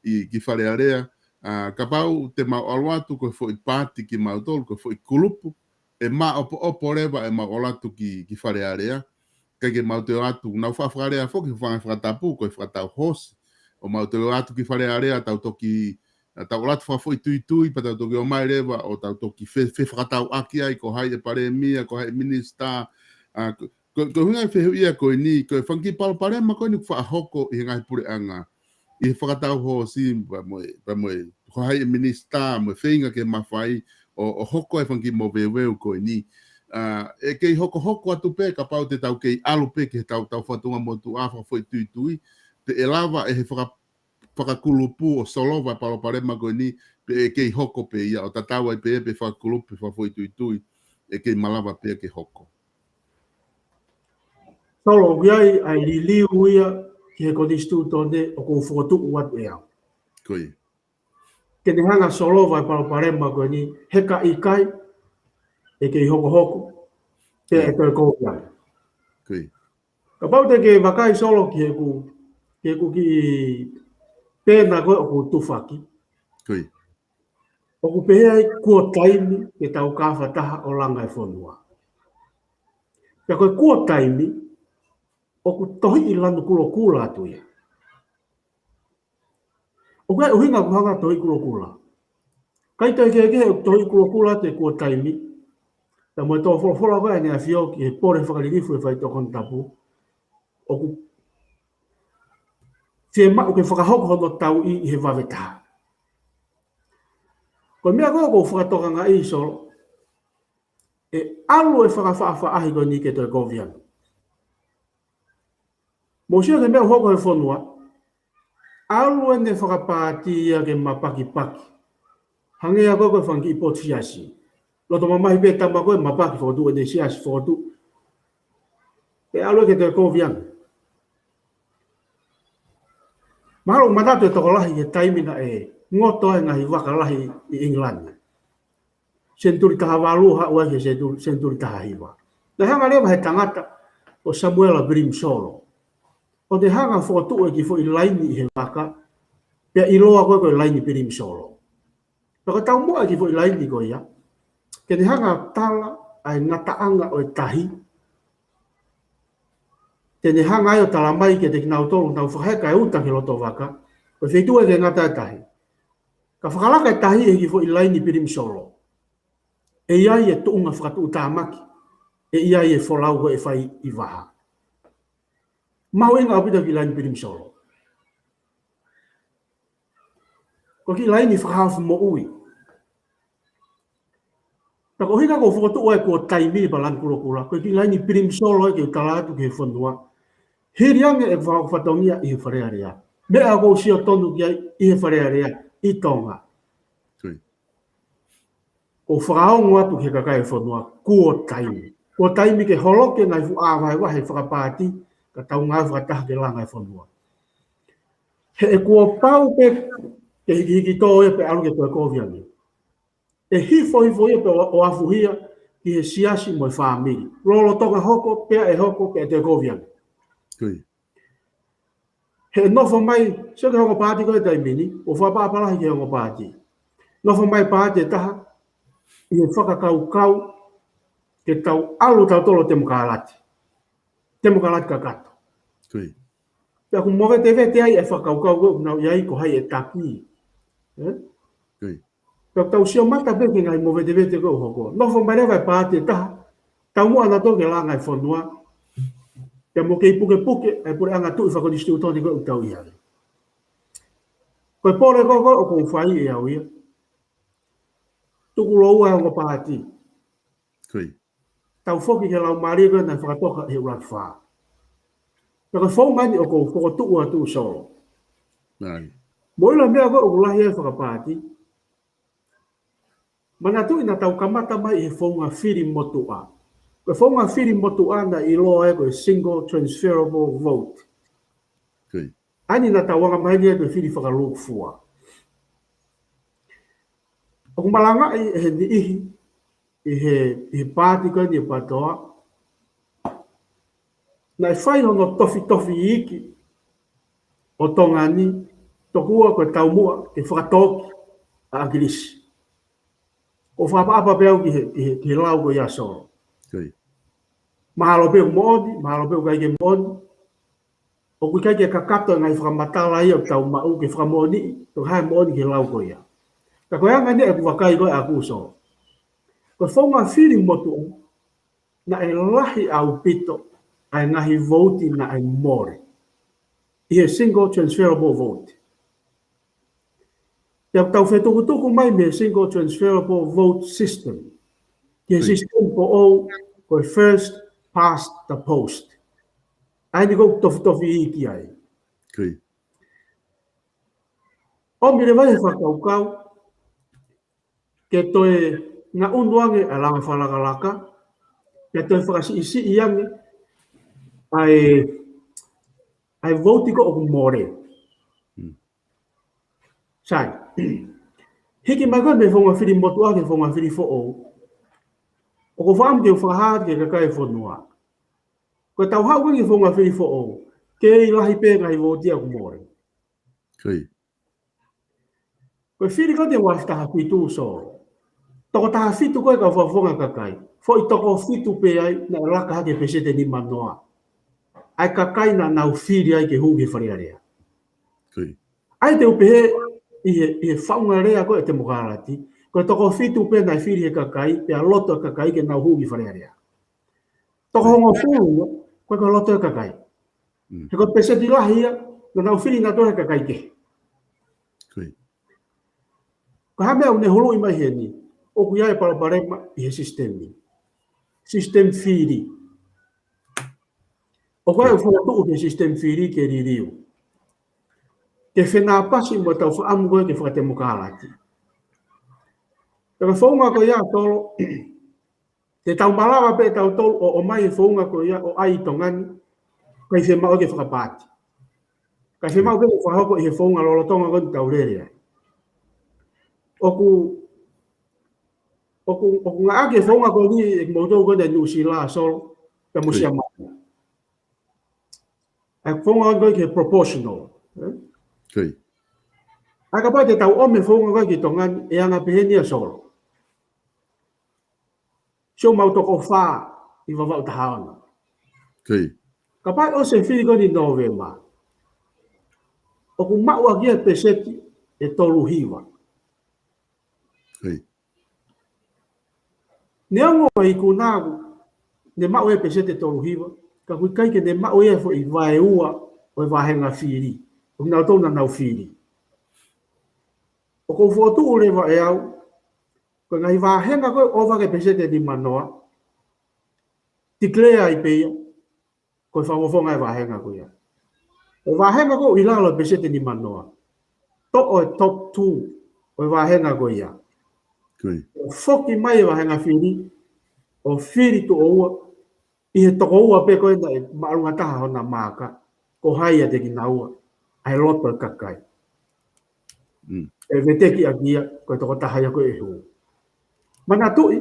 ʻi ki Fale Alea. ʻA, kapau te mau ʻalu atu ko e foʻi pāti kimautolu, ko e foʻi kulupu, ʻe māʻopoʻopo leva ʻemau ʻalu atu ki, ki Fale Alea. ʻIkai ke mau toe ʻalu atu, nau faʻa fakalea foki he fanga fakatapu, ko e fakatau hoosi. ʻO mau toe ʻalu atu ki Fale Alea, tau toki, ʻa, tau ʻalu atu fakafoʻituitui, pea tau toki ō mai leva, ʻo tau toki fe, fefakatauʻaki ai, ko hai e palēmia, ko hai e minisitā, ʻa, ko, ko, ko e ʻuhinga e fehuʻi ia ko eni, ko e fanga kiʻi palopalema ko eni ʻoku faʻa hoko ʻi he ngaahi puleʻanga, ʻi he fakatau hoosi, pea mo e, pea mo e, ko hai e minisitā, mo e feinga ke mafai, ʻo, ʻo hoko e fanga kiʻi moveuveu ko eni. ʻA, ʻe kei hokohoko atu pē, kapau te tau kei ʻalu pē ki he tau, tau fatongia motuʻa fakafoʻituitui, pe ʻe lava ʻe he faka, fakakulupu ʻo solova e palopalema ko eni, pe ʻe kei hoko pē ia, ʻo tatau ai pē pe fakakulupu pe fakafoʻituitui, ʻe kei malava pē ke hoko. Solo, ʻoku ʻi ai ʻa e liliu ia ki he konisitūtone ʻoku ou fokotuʻu atu ʻe au. Ko ia. Ke ne hanga ʻo solova e palopalema ko eni, he ka ʻikai, ʻe kei hokohoko, pe ʻe toe kovi ange. Ko ia. Kapau te ke vakai Solo ki heʻeku, ki heʻeku kiʻi pena ko ē ʻoku ou tufaki. Ko ia. ʻOku pehē ai kuo taimi ke tau kafataha ʻo langa e fonua. Pea ko e kuo taimi, ʻoku tohiʻi lanu kulokula atu ia. ʻOku ʻi ai e ʻuhinga ʻoku hanga ʻo tohiʻi kulokula. ʻIkai toe kehekehe ʻoku tohiʻi kulokula atu e kuo taimi. Pea mo e tō folofola ko ē ʻa ʻEne ʻAfio ki he pole fakalilifu e faitoʻo konatapu. ʻOku fiemaʻu ke fakahoko hono tauʻi ʻi he vave taha. Ko e meʻa ko ē ʻoku ou fakatokangaʻi Solo, ʻe ʻalu e fakafaʻafaʻahi ko eni ke toe kovi ange. Mou sio ki he meʻa ʻoku hoko he fonua, ʻalu ʻene fakapāti ia ke mapakipaki. Hangē ia ko e, ko e fanga kiʻi potu siasi. Loto mamahi pē tama ko ē mapaki, fokotuʻu ʻene siasi, fokotuʻu. Pea ʻalu ia ke toe kovi ange. Mahalo ʻoku manatu e tokolahi ki he taimi naʻe ngoto ai e ngaahi vaka lahi ʻi ʻIngilani. Senituli taha valu haʻu ai ki he senituli, senituli taha hiva. Naʻe hanga leva ʻe he tangata ko Samuela Pilimisolo ʻo ne hanga ʻo fokotuʻu e kiʻi foʻi laini ʻi he vaka, pea ʻiloa ko ē ko e laini Pilimisolo. Pea ko e taumuʻa e kiʻi foʻi laini ko ia, ke ne hanga ʻo tala ʻa e ngataʻanga ʻo e tahi, te ne hanga ai ʻo tala mai kiate kinautolu ʻoku nau fakaheka e uta ki loto vaka, ko e feituʻu ia ke ngata e tahi. Ka fakalaka e tahi ʻe he kiʻi foʻi laini Pilimisolo, ʻe ʻi ai e tuʻunga fakatuʻutāmaki, ʻe ʻi ai e folau ko ē ʻe fai ʻi vaha. Mahuʻinga ʻaupito e kiʻi laini Pilimisolo. Ko e kiʻi laini fakahaofi moʻui. Pea ko e ʻuhinga ʻoku ou fokotuʻu ai e kuo taimi pea lanu kulokula, ko e kiʻi laini Pilimisolo ia ke u tala atu ki he fonua. Hili ange e fakafatongia ʻi he Fale Alea. Meʻa ʻoku ou sio tonu ki ai ʻi he Fale Alea, ʻi Tonga. Ko ia. ʻOku ou fakaongo atu ki he kakai e fonua, kuo taimi. Kuo taimi ke holoki e ngaahi fuʻu ʻā vahevahe fakapāti, ka tau ngāue fakataha ke langa e fonua. He ʻe kuo pau pē ke hikihiki tō ia pea ʻalu ke toe kovi ange. ʻE hifohifo ia pea ʻo, ʻo afuhia ki he siasi mo e fāmili. Lolotonga hoko, pea ʻe hoko, pea ʻe toe kovi ange. Ko ia. He nofo mai, sio ki he ongo pāti ko ē he taimi ni, ʻoku fakaʻapaʻapa lahi ki he ongo pāti. Nofo mai pāti ʻe taha, ʻi he fakakaukau ke tau ʻalu tautolu ʻo temokalati. Temokalati kakato. Ko ia. Pea ʻoku movetevete ai e fakakaukau ko ē ʻoku nau ʻi ai ko hai ʻe taki. Ē? Ko ia. Pea tau sio mata pē ki he ngaahi movetevete ko ē ʻoku hoko. Nofo mai leva e pāti ʻe taha, taumuʻa nautolu ke langa e fonua. Pea mo kei pukepuke e puleʻanga tuʻi fakakonisitūtone ko ē ʻoku tau ʻi ai. Ko e pole ko ē ʻoku ou fai ʻe au ia. Tuku lōua e ongo pāti. Ko ia. tau foki ki he laumālie ko ē naʻe fakatoka ʻe he ʻUluaki Fā. Pea ko e founga eni ʻoku ou fokotuʻu atu Solo. Mo e ʻilo meʻa ko ē ʻoku lahi ai e fakapaati. Manatuʻi naʻa tau kamata mai ʻi he founga fili motuʻa. Ko e founga fili motuʻa naʻe ʻiloa ai ko e single transferable vote. ʻA eni naʻa tau anga maheni ai ko e fili fakalūkufua. ʻOku malangaʻi ʻe he niʻihi ʻi he, ʻi he paati ko eni ʻa e PATOA, naʻe fai hono tofitofi iiki ʻo Tonga ni, tokua ko e taumuʻa ke fakatōki ʻa ʻAkilisi. ʻOku ou fakaʻapaʻapa pē au ki he, ki he, ki he lau ko ia Solo. Mahalo pē ʻoku moʻoni, mahalo pē ʻoku ʻikai ke moʻoni. ʻOku ʻikai ke kakato e ngaahi fakamatala ia ʻoku tau maʻu ke fakamoʻoniʻi pe ko e hā e moʻoni ki he lau ko ia. Ka ko e anga eni ʻeku vakai ko ē ʻaʻaku Solo. Ko e founga fili motuʻa, naʻe lahi ʻaupito ʻa e ngaahi vouti naʻe mole ʻi he single transferable vote. Pea ʻoku tau fetukutuku mai mei he single transferable vote system ki he system foʻou ko e first past the post. ʻA eni ʻoku tofitofi iiki ai. ʻOmi leva ʻe he fakakaukau ke toe ngaʻunu ange ʻa e langa fakalakalaka, ke toe fakasiʻisiʻi ange ʻa e, ʻa e vouti ko ē ʻoku mole. Sai. Hiki mai ko ē mei he founga fili motuʻa ki he founga fili foʻou, ʻoku ou fakaʻamu ke u fakahā ki he kakai e fonua. Ko ʻetau haʻu ko ē ki he founga fili foʻou, kei lahi pē ngaahi vouti ʻoku mole. Ko e fili ko ē ʻe uaafe taha fitu Solo, toko taha fitu ko ē kau fakafofonga kakai, foʻi toko fitu pē ai naʻe laka hake peseti ʻe nima noa ʻa e kakai naʻa nau fili ai ke hū ki Fale Alea. ʻA ia te u pehē ʻi he, ʻi he faʻunga lea ko ē ʻa e temokalati, ko e toko fitu pē naʻe fili ʻe he kakai, pea loto e kakai ke nau hū ki Fale Alea. Toko hongofulu ia, ko e ko e loto e kakai. He ko e peseti lahi ia naʻa nau fili nautolu he kakai kehe. Ko e hā e meʻa ʻoku ne huluʻi mai heni, ʻoku ʻi ai e palopalema ʻi he sisitemi. Sisitemi fili. ʻOku ʻi ai e fokotuʻu ki he sisitemi fili ke liliu, ke fenāpasi mo ʻetau fakaʻamu ko ē ke fakatemokalati. Pea ko e founga ko ia Solo, te tau malava pē ʻe tautolu ʻo, ʻomai e founga ko ia ʻo ʻai ʻi Tonga ni, ʻikai fiemaʻu ke fakapaati. ʻIkai fiemaʻu ke fakahoko ʻi he founga lolotonga ko eni ʻoku tau lele ai. ʻOku, ʻoku, ʻoku ngāueʻaki e founga ko eni ʻe kimoutolu ko eni ʻi Nuʻusila Solo, pea mo Siamane. ʻA e founga ko ē ki he proportional. ʻA ia kapau te tau ʻomi e founga ko ē ki Tonga ni, ʻe anga pehē ni ia Solo. Sio mau toko fā ʻi Vavaʻu taha ono. Kapau ʻe ʻosi e fili ko eni ʻi Nōvema, ʻoku maʻu ʻaki ia e peseti ʻe tolu hiva. Neongo e ikuna ʻoku ne maʻu e peseti ʻe tolu hiva, ka ʻoku ʻikai ke ne maʻu e foʻi vaeua ʻo e vāhenga fili ʻo kinautolu naʻa nau fili. ʻOku ou fokotuʻu leva ʻe au, ko e ngaahi vāhenga ko ē ʻoku ʻova ki he peseti ʻe nima noa, declare ai pē ia ko e fakafofonga e vāhenga ko ia. ʻO e vāhenga ko ē ʻi lalo e peseti ʻe nima noa, toʻo e top two ʻo e vāhenga ko ia. ʻO foki mai e vāhenga fili, ʻo fili tuʻo ua ʻi he toko ua pē ko ē naʻe māʻolunga taha hona maaka, ko hai ʻiate kinaua ʻa e loto e kakai. ʻE veteki ʻaki ia ko e tokotaha ia ko ē ʻe hū. Manatuʻi,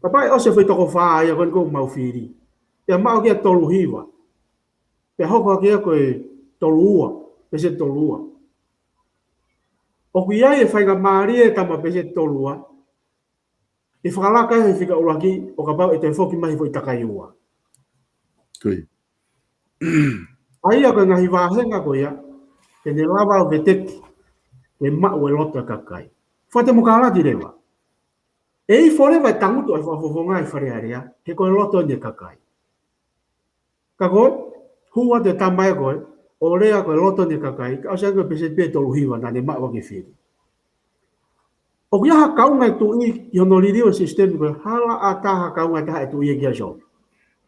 kapau ʻe ʻosi e foʻi toko fā ia ko eni ʻoku mau fili, pea maʻu ʻaki ia tolu hiva, pea hoko ʻaki ia ko e tolu ua, peseti tolu ua. ʻOku ʻi ai e faingamālie e tama peseti tolu ua, ʻe fakalaka ia he fika ʻuluaki ʻo kapau ʻe toe foki mai he foʻi takai ua. ʻA ia ko e ngaahi vāhenga ko ia, te ne lava ʻo veteki ke maʻu e loto e kakai. Fakatemokalati leva. ʻE ifo leva e tangutu ʻa e fakafofonga ʻi Fale Alea, he ko e loto eni e kakai. Ka ko e, hū atu e tama ia ko ē, ʻo lea ko e loto eni e kakai, ka ʻosi ange ko e peseti pē ʻe tolu hiva naʻa ne maʻu ʻaki e fili. ʻO ʻOku ʻi ai ha kaunga e tuʻi ʻi hono liliu e sisitemi ko e hala ʻatā ha kaunga ʻe taha e tuʻi ia ki ai, Solo.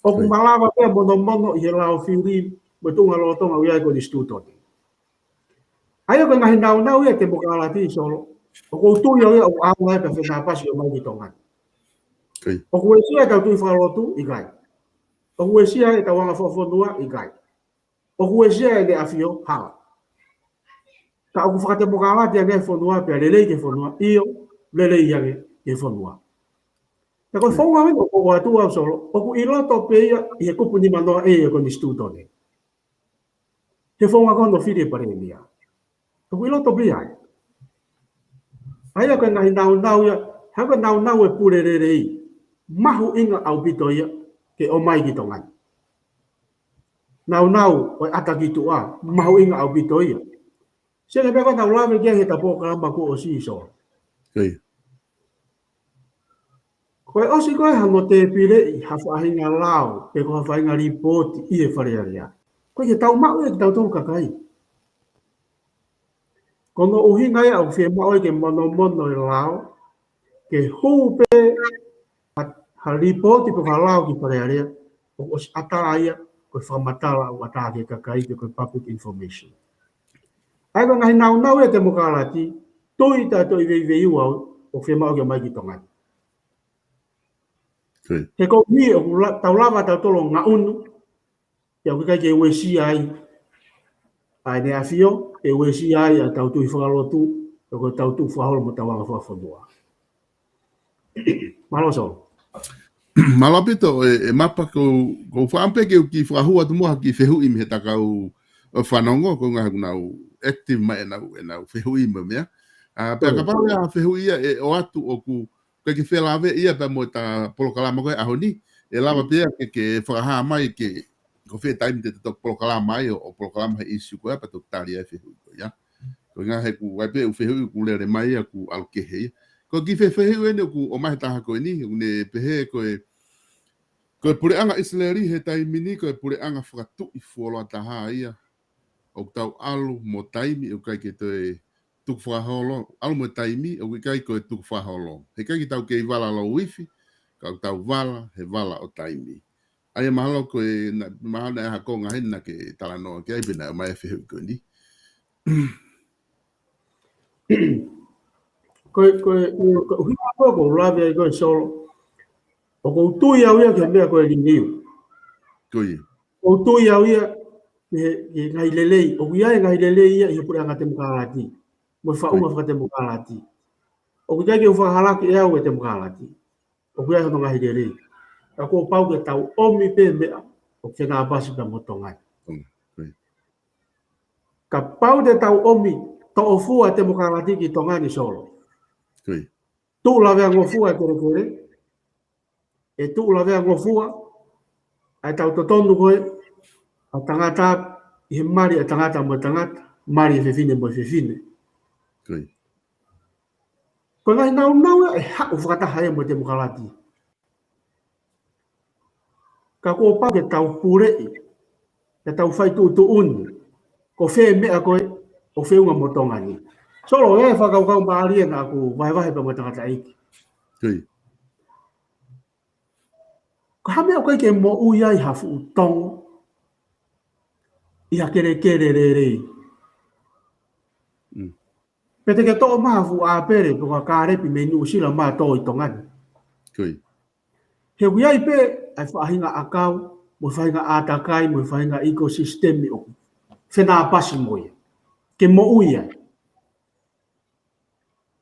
ʻOku malava pē ʻa e monomono ʻi he lao fili mo e tuʻunga lolotonga ʻoku ʻi ai e konisitūtone. ʻA ia ko e ngaahi naunau ia e temokalati, Solo, ʻoku ou tui au ia ʻoku ʻaonga ia pea fenāpasi ʻo ʻomai ki Tonga ni. ʻOku uesia ʻetau tui fakalotu? ʻIkai. ʻOku uesia ʻetau anga fakafonua? ʻIkai. ʻOku uesia ʻEne ʻAfio? Hala. Ka ʻoku fakatemokalati ange e fonua pea lelei ki he fonua? ʻIo, lelei ange ki he fonua. Pea ko e founga ia ʻoku ou ʻoatu au, Solo, ʻoku ʻi loto pē ia ʻi he kupu nimanoa ʻe ʻi he konisitūtone. He founga ko hono fili e palēmia. ʻOku ʻi loto pē ia. ʻA ia ko e ngaahi naunau ia, ha ko e naunau e pule lelei, mahuʻinga ʻaupito ia ke ʻomai ki Tonga ni. Naunau ʻo e ʻata ki tuʻa, mahuʻinga ʻaupito ia. Sio ki he meʻa ko ē naʻa ku lave ki ai he ʻetau polokalama kuo ʻosi, Solo. Ko e ʻosi ko ē hano tēpileʻi ha faʻahinga lao pe ko ha faʻahinga lipooti ʻi he Fale Alea, ʻoku ʻikai ke tau maʻu ia kitautolu kakai. Ko hono ʻuhinga ia ʻoku fiemaʻu ai ke monomono e lao, ke hū pē ha, ha lipooti pe ko ha lao ki Fale Alea, ʻoku ʻosi ʻatā ia ko e fakamatala ʻoku ʻatā ki he kakai pe ko e public information. ʻA ia ko e ngaahi naunau ia e temokalati, tui taʻetoʻi veiveiua au ʻoku fiemaʻu ke ʻomai ki Tonga ni. He ko e ʻuhi ʻoku la-, tau lava tautolu ʻo ngaʻunu, pea ʻoku ʻikai ke uesia ai ʻa ʻEne ʻAfio, ʻe uesia ai ʻa ʻetau tui fakalotu, pe ko ʻetau tui fakaholo mo ʻetau anga fakafonua. Mālō, Solo. Mālō ʻaupito, ʻe, ʻe Mapa, ko, ko u fakaʻamu pē ke u kiʻi fakahū atu muʻa ha kiʻi fehuʻi mei he takau ʻo e fanongo, ko e ngaahi ʻoku nau active mai ʻenau, ʻenau fehuʻi mo e meʻa. ʻA, pea kapau ʻe ʻi ai ha fehuʻi ia ʻe ʻoatu ʻoku ʻikai ke felāveʻi ia pea mo ʻeta polokalama ko ē ʻaho ni, ʻe lava pē ia ke, ke fakahā mai ke, ko fē taimi te te toki polokalama ai ʻo, ʻo polokalama he ʻīsiu ko ia pea toki tali ai e fehuʻi ko ia. Ko e ngaahi ʻoku ʻi ai pē ʻū fehuʻi ʻoku lele mai ia ʻoku ʻalu kehe ia. Ko e kiʻi fe-, fehuʻi eni ʻoku ʻomai he taha ko eni, ʻoku ne pehē ko e, ko e puleʻanga ʻIsileli he taimi ni, ko e puleʻanga fakatuʻi fuoloa taha ia. ʻOku tau ʻalu mo taimi, ʻoku ʻikai ke toe tukufakaholo, ʻalu mo e taimi, ʻoku ʻikai ko e tukufakaholo. He ʻikai ke tau kei vala louifi, ka ʻoku tau vala he vala ʻo taimi. ʻA ia mahalo ko e, na-, mahalo naʻe ʻi ai ha konga heni naʻa ke talanoa ki ai pea naʻe ʻomai e fehuʻi ko eni. Ko e, ko e, ko e ʻuhinga ko ē ʻoku ou lave ai ko ē, Solo, ʻoku ou tui au ia ki he meʻa ko e liliu. ʻOku ou tui au ia ki he, ki he ngaahi lelei, ʻoku ʻi ai e ngaahi lelei ia ʻi he puleʻanga temokalati mo e faʻunga fakatemokalati. ʻOku ʻikai ke u fakahalaki ʻe au e temokalati. ʻOku ʻi ai hono ngaahi lelei. Ka kuo pau ke tau ʻomi pē meʻa ʻoku fenāpasi pea mo Tonga ni. Kapau te tau ʻomi toʻofua e temokalati ki Tonga ni, Solo, tuʻu laveangofua e kelekele, ʻe tuʻu laveangofua ʻa ʻetau totonu ko ē ʻa e tangata ʻi he mali ʻa e tangata mo e tangata, mali ʻa e fefine mo e fefine. Ko e ngaahi naunau ia ʻe haʻu fakataha ia mo e temokalati. Ka kuo pau ke tau puleʻi, ke tau fai tuʻutuʻuni, ko fē meʻa ko ē ʻoku feʻunga mo Tonga ni. Solo, ʻe fakakaukau mālie naʻa ku vahevahe pea mo e tangataʻeiki. Ko e hā e meʻa ʻoku ʻikai ke moʻui ai ha fuʻu tongo ʻi ha kelekele lelei? Pe te ke toʻo mai ha fuʻu ʻāpele pe ko ha kālepi mei Nuʻusila mai ʻo tō ʻi Tonga ni. He ʻoku ʻi ai pē ʻa e faʻahinga ʻakau, mo e faʻahinga ʻātakai, mo e faʻahinga ecosystem ʻoku fenāpasi mo ia ke moʻui ai.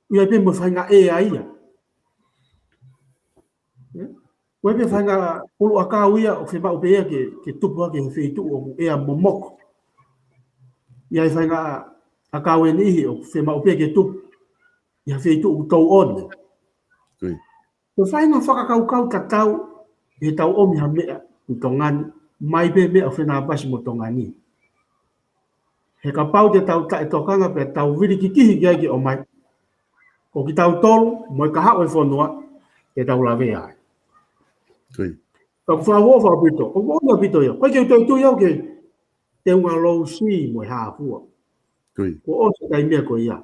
ʻOku ʻi ai pē mo e faʻahinga ʻea ia. ʻOku ʻi ai pē faʻahinga pulu ʻakau ia ʻoku fiemaʻu pē ia ke, ke tupu hake he feituʻu ʻoku ʻea momoko. ʻI ai faʻahinga ʻakau ʻe niʻihi ʻoku fiemaʻu pē ke tupu ʻi ha feituʻu ʻoku tauʻone. Ko e faʻahinga fakakaukau tatau ʻi heʻetau ʻomi ha meʻa ki Tonga ni, ʻomai pē meʻa ʻoku fenāpasi mo Tonga ni. He kapau te tau taʻetokanga pea tau vilikikihi ki ai ke ʻomai, ko kitautolu mo e kahaʻu e fonua te tau lavea ai. Ka ʻoku fakaʻofoʻofa ʻaupito, ʻoku ʻomi ʻaupito ia. ʻOku ʻikai ke u toe tui au ki he teunga lousi mo e hā fua. Kuo ʻosi e taimi ko ia.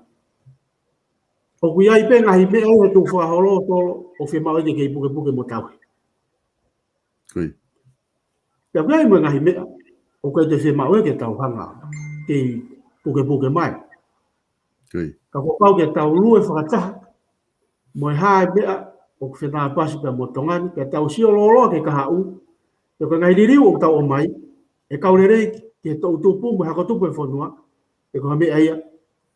ʻOku ʻi ai pē ngaahi meʻa ʻe tuʻu fakaholo tolo ʻoku fiemaʻu ke kei pukepuke mo tauhi. Pea ʻoku ʻi ai mo e ngaahi meʻa ʻoku ʻikai te fiemaʻu ke tau hanga kei pukepuke mai. Ka kuo pau ke tau lue fakataha mo e hā e meʻa ʻoku fenāpasi pea mo Tonga ni, pea tau sio lōloa ki he kahaʻu, pe ko e ngaahi liliu ʻoku tau ʻomai, ʻe kau lelei ki he toʻu tupu mo e hako tupu e fonua, pe ko ha meʻa ia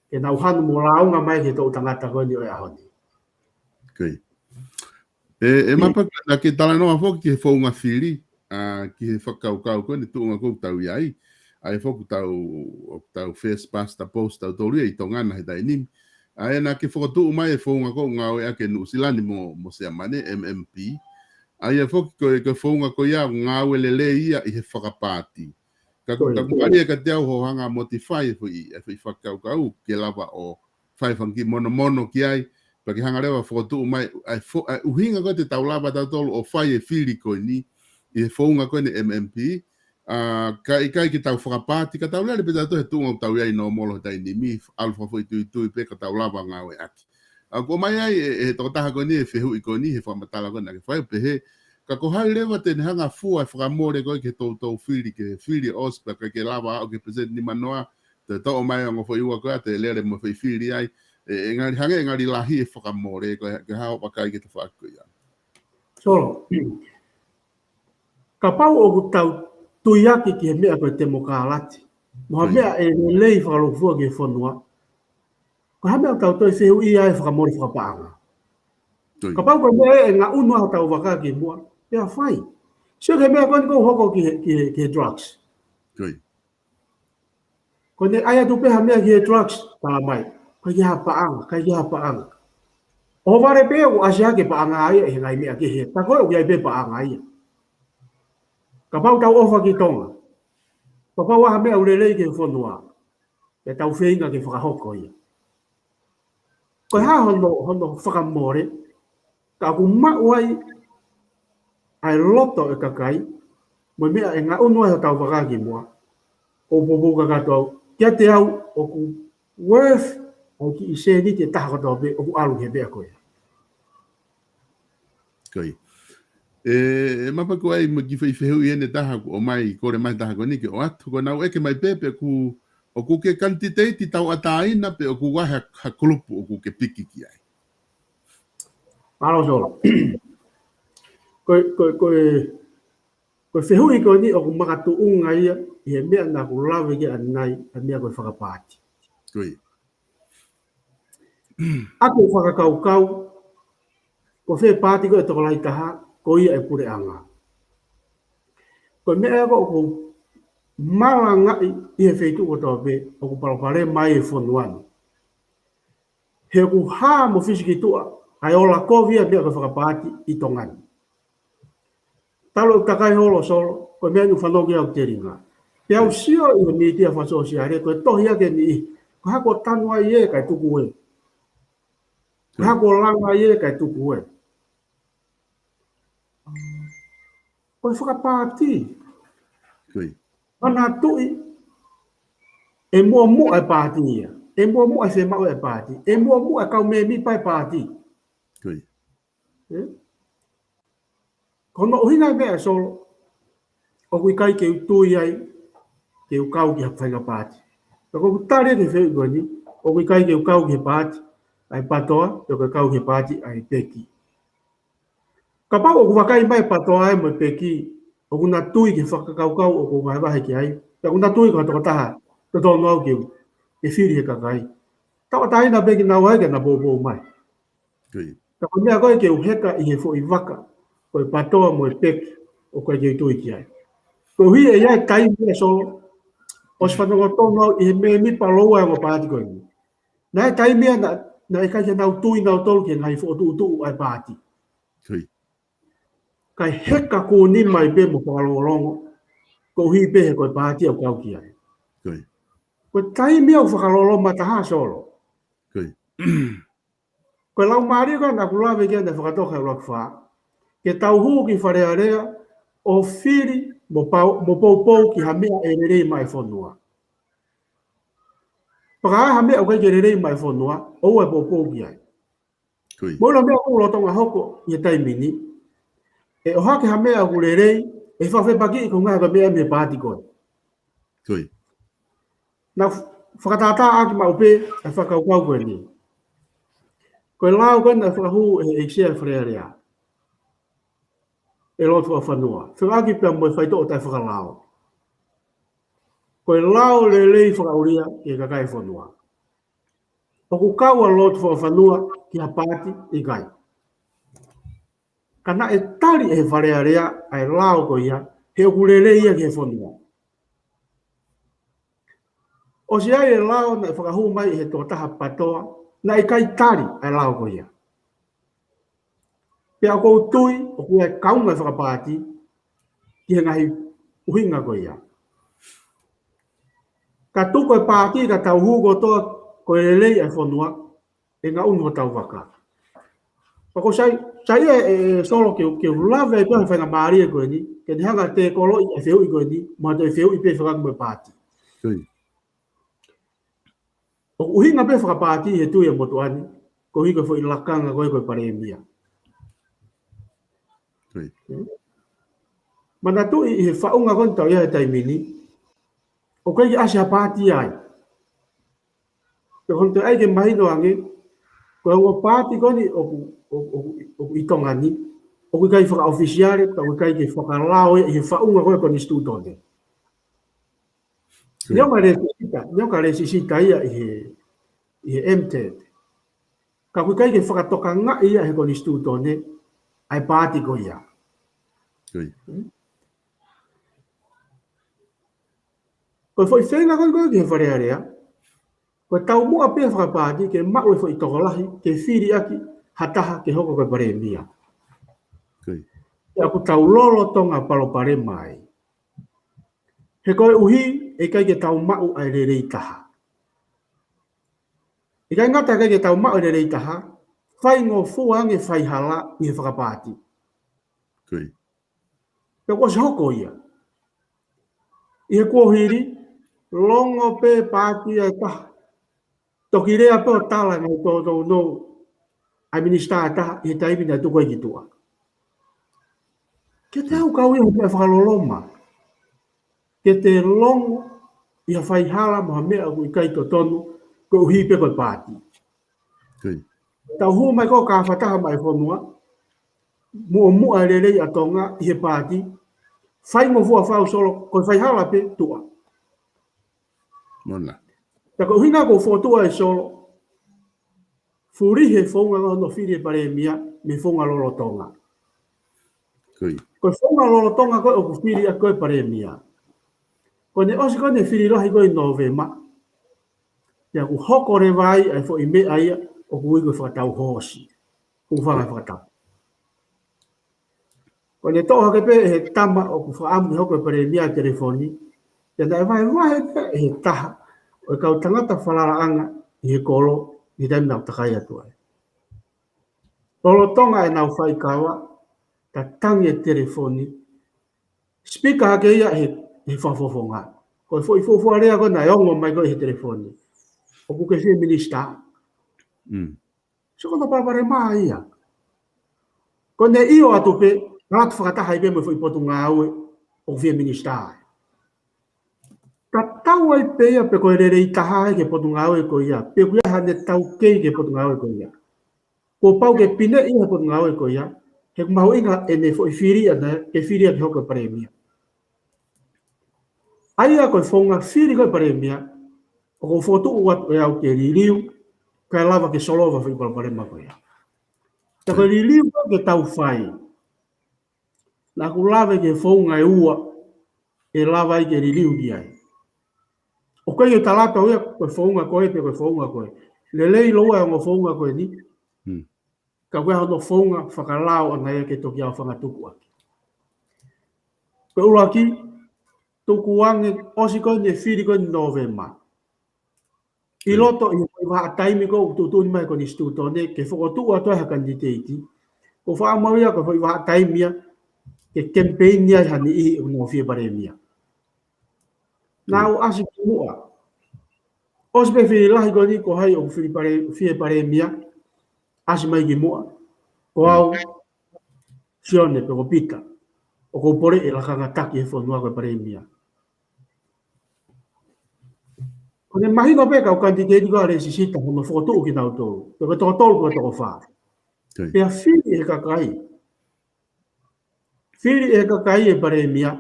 ke nau hanu mo lāunga mai ki he toʻu tangata ko eni ʻo e ʻaho ni. ʻE, ʻe Mapa, naʻa ke talanoa foki ki he founga fili, ʻa, ki he fakakaukau ko eni, tuʻunga ʻoku tau ʻi ai. ʻA ia foki ʻoku tau, ʻoku tau first past the post tautolu ia ʻi Tonga na he taimi ni. ʻA ia naʻa ke fokotuʻu mai e founga ʻoku ngāueʻaki ʻe Nuʻusila ni mo, mo Siamane, M M P. ʻA ia foki ko e, ko e founga ko ia ʻoku ngāue lelei ia ʻi he fakapaati. Ka ʻoku, ka ʻoku mālie kiate au hoʻo hanga modify e foʻi, e foʻi fakakaukau ke lava ʻo fai fanga kiʻi monomono ki ai, pea ke hanga leva fokotuʻu mai ʻa e fo-, ʻa e ʻuhinga ko ē te tau lava tautolu ʻo fai e fili ko eni ʻi he founga ko eni M M P, ʻa, kae ʻikai ke tau fakapaati, ka tau lele pē tautolu he tuʻunga ʻoku tau ʻi ai nōmolo he taimi ni, ʻalu fakafoʻituitui pē ka tau lava ngāueʻaki. ʻA, ʻoku ʻomai ai ʻe, ʻe he tokotaha ko eni e fehuʻi ko eni he fakamatala ko eni naʻa ke fai, pehē, ka ko hai leva te ne hanga fua e fakamole ko ē ki he toutou fili, ke fili ʻosi pea ʻikai ke lava ʻo aʻu ki he peseti nimanoa, te toʻo mai ongo foʻi ua ko ē te lele mo e foʻi fili ai, ʻe, ʻe ngali hangē, ʻe ngali lahi e fakamole ko ē, ke hao pakai ke te fakaako ia. Solo. Kapau ʻoku tau tuiaki ki he meʻa ko e temokalati, mo ha meʻa ʻe lelei fakalūkufua ki he fonua, ko e hā e meʻa ʻoku tau toe fehuʻia ai e fakamole fakapaʻanga? Kapau ko e meʻa ʻe ngaʻunu ai hotau vaka ki muʻa, pea fai. Sio ki he meʻa ko eni ʻoku hoko ki he, ki he, ki he drugs. Ko eni ʻai atu pē ha meʻa ki he drugs, tala mai, ʻikai ke ʻi ai ha paʻanga, ʻikai ke ʻi ai ha paʻanga. ʻOhovale pē ʻoku ʻasi hake paʻanga ia ʻi he ngaahi meʻa kehe, ka ko e ʻoku ʻi ai pē paʻanga ia. Kapau tau ʻofa ki Tonga, kapau ʻi ai ha meʻa ʻoku lelei ki he fonua, pea tau feinga ke fakahoko ia. Ko e hā hono, hono fakamole, ka ʻoku maʻu ai ʻa e loto e kakai, mo e meʻa ʻe ngaʻunu ai hotau vaka ki muʻa. ʻOku poupou kakato au, kiate au ʻoku worth ʻa e kiʻi sēniti ʻe taha kotoa pē ʻoku ʻalu he meʻa ko ia. Ko ia. ʻE, ʻe Mapa, ko e ʻai mo e kiʻi foʻi fehuʻi ʻe taha ʻoku ʻomai, kole mai taha ko eni ke ʻoatu, ko ʻenau ʻeke mai pē pe ʻoku, ʻoku ke kanititeiti tauʻatāina pe ʻoku ʻi ai ha, ha kulupu ʻoku ke piki ki ai. Mālō Solo. Ko e, ko e, ko e, ko e fehuʻi ko eni ʻoku makatuʻunga ia ʻi he meʻa naʻa ku lave ki ai ʻanenai, ʻa e meʻa ko e fakapaati. Ko ia. ʻA ia ko e fakakaukau, ko fē paati ko ē ʻe tokolahi taha, ko ia e puleʻanga. Ko e meʻa ia ʻoku ou malangaʻi ʻi he feituʻu kotoa pē ʻoku palopalema ai e fonua ni. He ʻoku hā mo fisi ki tuʻa ʻa e ola kovi ʻa e meʻa ko e fakapaati ʻi Tonga ni. Talu ʻeku takai holo Solo, ko e meʻa ni ʻoku fanongo ki ai ʻeku telinga. Pea u sio ʻi he mītia fakasōsiale, ko e tohi ake ni, ko e hā kuo tanu ai ē kae tuku ē. Ko e hā kuo langa ai ē kae tuku ē. Ko e fakapaati. Manatuʻi, ʻe muʻomuʻa e paati ia. ʻE muʻomuʻa e fiemaʻu e paati. ʻE muʻomuʻa e kau mēmipa e paati. Ē? Ko hono ʻuhinga e meʻa Solo, ʻoku ʻikai ke u tui ai ke u kau ki ha faʻahinga paati. Ka ko ʻeku tali ki he fehuʻi ko eni, ʻoku ʻikai ke u kau ki he paati ʻa e PATOA, pe ko e kau ki he paati ʻa e PECI. Kapau ʻoku vakai mai e PATOA ia mo e PECI, ʻoku na tui ki he fakakaukau ʻoku ou vahevahe ki ai, pea ʻoku na tui ko ha tokotaha totonu au ke u, ke fili he kakai, tauʻatāina pē kinaua ia ke na poupou mai. Ka ko e meʻa ko ē ke u heka ʻi he foʻi vaka ko e PATOA mo e PECI, ʻoku ʻikai ke u tui ki ai. Koeʻuhi ʻe ʻi ai e taimi ia Solo, ʻosi fanongo tonu au ʻi he mēmipa lōua e ongo paati ko eni. Naʻe ʻi ai e taimi ia naʻa, naʻe ʻikai ke nau tui nautolu ki he ngaahi fokotuʻutuʻu ʻa e paati. Kae heka kū nima ai pē mo fakalongolongo, koeʻuhi pē he ko e paati ʻoku kau ki ai. Ko e taimi ia ʻoku fakaloloma taha Solo. Ko e laumālie ko ē naʻa ku lave ki ai naʻe fakatoka he ʻuluaki fā. Ke tau hū ki Fale Alea ʻo fili mo pau, mo poupou ki ha meʻa ʻe lelei maʻa e fonua. Pea ka ʻi ai ha meʻa ʻoku ʻikai ke lelei maʻa e fonua, ʻoua ʻe poupou ki ai. Ko ia. Mo e ʻilo meʻa ʻoku lolotonga hoko ʻi he taimi ni, ʻe ʻohake ha meʻa ʻoku lelei, ʻe fakafepakiʻi ko e ngaahi ko e meʻa mei he paati ko ē. Ko ia. Naʻa ku fakatātā ʻaki maʻu pē ʻa e fakakaukau ko eni. Ko e lao ko ē naʻe fakahū ʻe he ʻEiki Sea ʻo e Fale Alea, ʻe Lord Fakafanua, fekauʻaki pea mo e faitoʻo taʻefakalao. Ko e lao lelei fakaʻulia ki he kakai e fonua. ʻOku kau ʻa Lord Fakafanua ki ha paati? ʻIkai. Ka naʻe tali ʻe he Fale Alea ʻa e lao ko ia, he ʻoku lelei ia ki he fonua. ʻOsi ʻi ai e lao naʻe fakahū mai ʻe he tokotaha PATOA, naʻe ʻikai tali ʻa e lao ko ia. Pea ʻoku ou tui ʻoku ʻi ai e kaunga fakapaati ki he ngaahi ʻuhinga ko ia. Ka tuku e paati ka tau hū kotoa ko e lelei ʻa e fonua, ʻe ngaʻunu hotau vaka. Pea ʻoku ou sai, sai ʻe, ʻe, ʻe Solo ke, ke u lave ai pē he faingamālie ko eni, ke ne hanga ʻo tēkoloʻi e fehuʻi ko eni, mo ha toe fehuʻi pē fekauʻaki mo e paati. Ko ia. ʻOku ʻuhinga pē fakapaati he tui ʻa e motuʻa ni, koeʻuhi ko e foʻi lakanga ko ē ko e Palēmia. Ko ia. Manatuʻi ʻi he faʻunga ko eni ʻoku tau ʻi ai he taimi ni, ʻoku ʻikai ke ʻasi ha paati ai. Pea ko hono toe ʻai ke mahino ange, ko e ongo paati ko eni ʻoku, ʻoku, ʻoku, ʻoku ʻi Tonga ni, ʻoku ʻikai fakaʻofisiale, pea ʻoku ʻikai ke fakalao ia ʻi he faʻunga ko ē konisitūtone. Ko ia. Neongo e lēsisita, neongo e lēsisita ia ʻi he, ʻi he MTET. Ka ʻoku ʻikai ke fakatokangaʻi ia ʻe he konisitūtone ʻa e paati ko ia. Ko ia. Hmm? Ko e foʻi feinga ko ē ko ē ki he Fale Alea, ko e taumuʻa pē fakapaati ke maʻu e foʻi tokolahi ke fili ʻaki ha taha ke hoko ko e Palēmia. Ko ia. Pea ʻoku tau lolotonga palopalema ai. He koeʻuhi ʻe ʻikai ke tau maʻu ʻa e lelei taha. ʻIkai ngata ʻikai ke tau maʻu e lelei taha, faingofua ange faihala ʻi he fakapaati. Ko ia. Pea kuo ʻosi hoko ia. ʻI he kuohili, longo pē paati ʻe taha. Toki lea pē ʻo tala ngaahi toutou nou ʻa e minisitā ʻe taha ʻi he taimi naʻe tuku ai ki tuʻa. Ke te ʻalu kau ia he meʻa fakaloloma. Ke te longo ʻi ha faihala mo ha meʻa ʻoku ʻikai totonu koeʻuhi pē ko e paati. Ko ia. Tau hū mai ko e kafataha mai fonua, muʻomuʻa e lelei ʻa Tonga ʻi he paati, faingofua fau Solo, ko e faihala pē tuʻa. Mona. Pea ko e ʻuhinga ʻoku ou fokotuʻu ai Solo, fuli he founga ko hono fili e Palēmia, mei he founga lolotonga. Ko ia. Ko e founga lolotonga ko ē ʻoku fili ʻaki ko ē e Palēmia. Ko ʻene ʻosi ko ē ʻene fili lahi ko ē ʻi Nōvema, pea kuo hoko leva ai ʻa e foʻi meʻa ia ʻoku ui ko e fakatau hoosi. Kuo fanga fakatau. Ko ʻene toʻo hake pē ʻe he tama ʻoku fakaʻamu ke hoko e Palēmia e telefoni, pea naʻe vahevahe pē ʻe he taha ʻo e kau tangata falalaʻanga ʻi he kolo ʻi he taimi naʻa ku takai atu ai. Lolotonga ʻenau faikava, tatangi e telefoni, sipika hake ia ʻe he, ʻe he fakafofonga. Ko e foʻi fuofua lea ko ē naʻe ongo mai ko ē ʻi he telefoni, ʻoku ke fie minisitā? Mm. Sio ko hono palopalema ia. Ko ʻene ʻio atu pē, ʻalu atu fakataha ai pē mo e foʻi potungāue ʻoku fie minisitā ai. Tatau ai pē ia pe ko e lelei taha ia ki he potungāue ko ia, pe ʻoku ʻi ai haʻane taukei ki he potungāue ko ia. Kuo pau ke pine ia he potungāue ko ia, he ʻoku mahuʻinga ʻene foʻi fili ʻana ia, ke fili ia ke hoko e Palēmia. ʻA ia ko e founga fili ko ē e Palēmia, ʻoku ou fokotuʻu atu ʻe au ke liliu, kae lava ke solova foʻi palopalema ko ia. Ka ko e liliu ko ē ke tau fai, naʻa ku lave ki he founga ʻe ua ʻe lava ai ke liliu ki ai. ʻOku ʻikai ke tala atu au ia ko e founga ko ē pe ko e founga ko ē. Lelei lōua e ongo founga ko eni. Hmm. Ka ko e hā hono founga fakalao ʻana ia ke toki aofangatuku ʻaki? Ko e ʻuluaki, tukuange ʻosi ko eni e fili ko eni Nōvema. ʻI loto ʻi he foʻi vahaʻa taimi ko ē ʻoku tuʻutuʻuni mai ʻe he konisitūtone ke fokotuʻu atu ai ha kanititeiti, ʻoku ou fakaʻamu au ia ko e foʻi vahaʻa taimi ia ke kemipeini ai ha niʻihi ʻoku nau fie Palēmia. Naʻa ku ʻasi ki muʻa. ʻOsi pē fili lahi ko eni ko hai ʻoku fie Palē-, fie Palēmia. ʻAsi mai ki muʻa, ko au, Sione pe ko Pita, ʻoku ou poleʻi e lakanga taki he fonua ko e palēmia. Ko ʻene mahino pē kau kanititeiti ko ē ʻa e lēsisita hono fokotuʻu kinautolu, pe ko e toko tolu pe ko e toko fā. Pea fili ʻe he kakai. Fili ʻe he kakai e palēmia,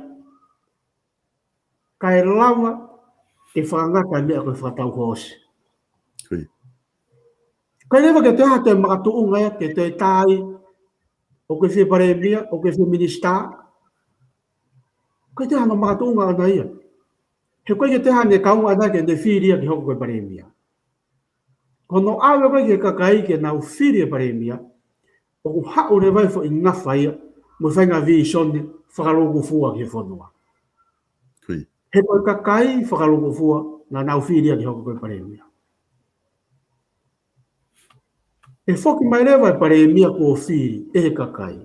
kae lava ke fakangata e meʻa ko e fakatau hoosi. Ko ia. Kae lava ke toe hā toe makatuʻunga ia, ke toe tā ai, ʻoku ke fie palēmia, ʻoku ke fie minisitā. ʻIkai toe hano makatuʻunga ʻana ia. He ʻikai ke toe hano kaunga ʻana ke ne fili ia ke hoko ko e palēmia. Ko hono ʻave ko ē ki he kakai ke nau fili e palēmia, ʻoku haʻu leva e foʻi ngafa ia, mo e faʻahinga vīsone fakalūkufua ki he fonua. He ko e kakai fakalūkufua naʻa nau fili ia ke hoko ko e palēmia. ʻE foki mai leva e palēmia kuo fili ʻe he kakai.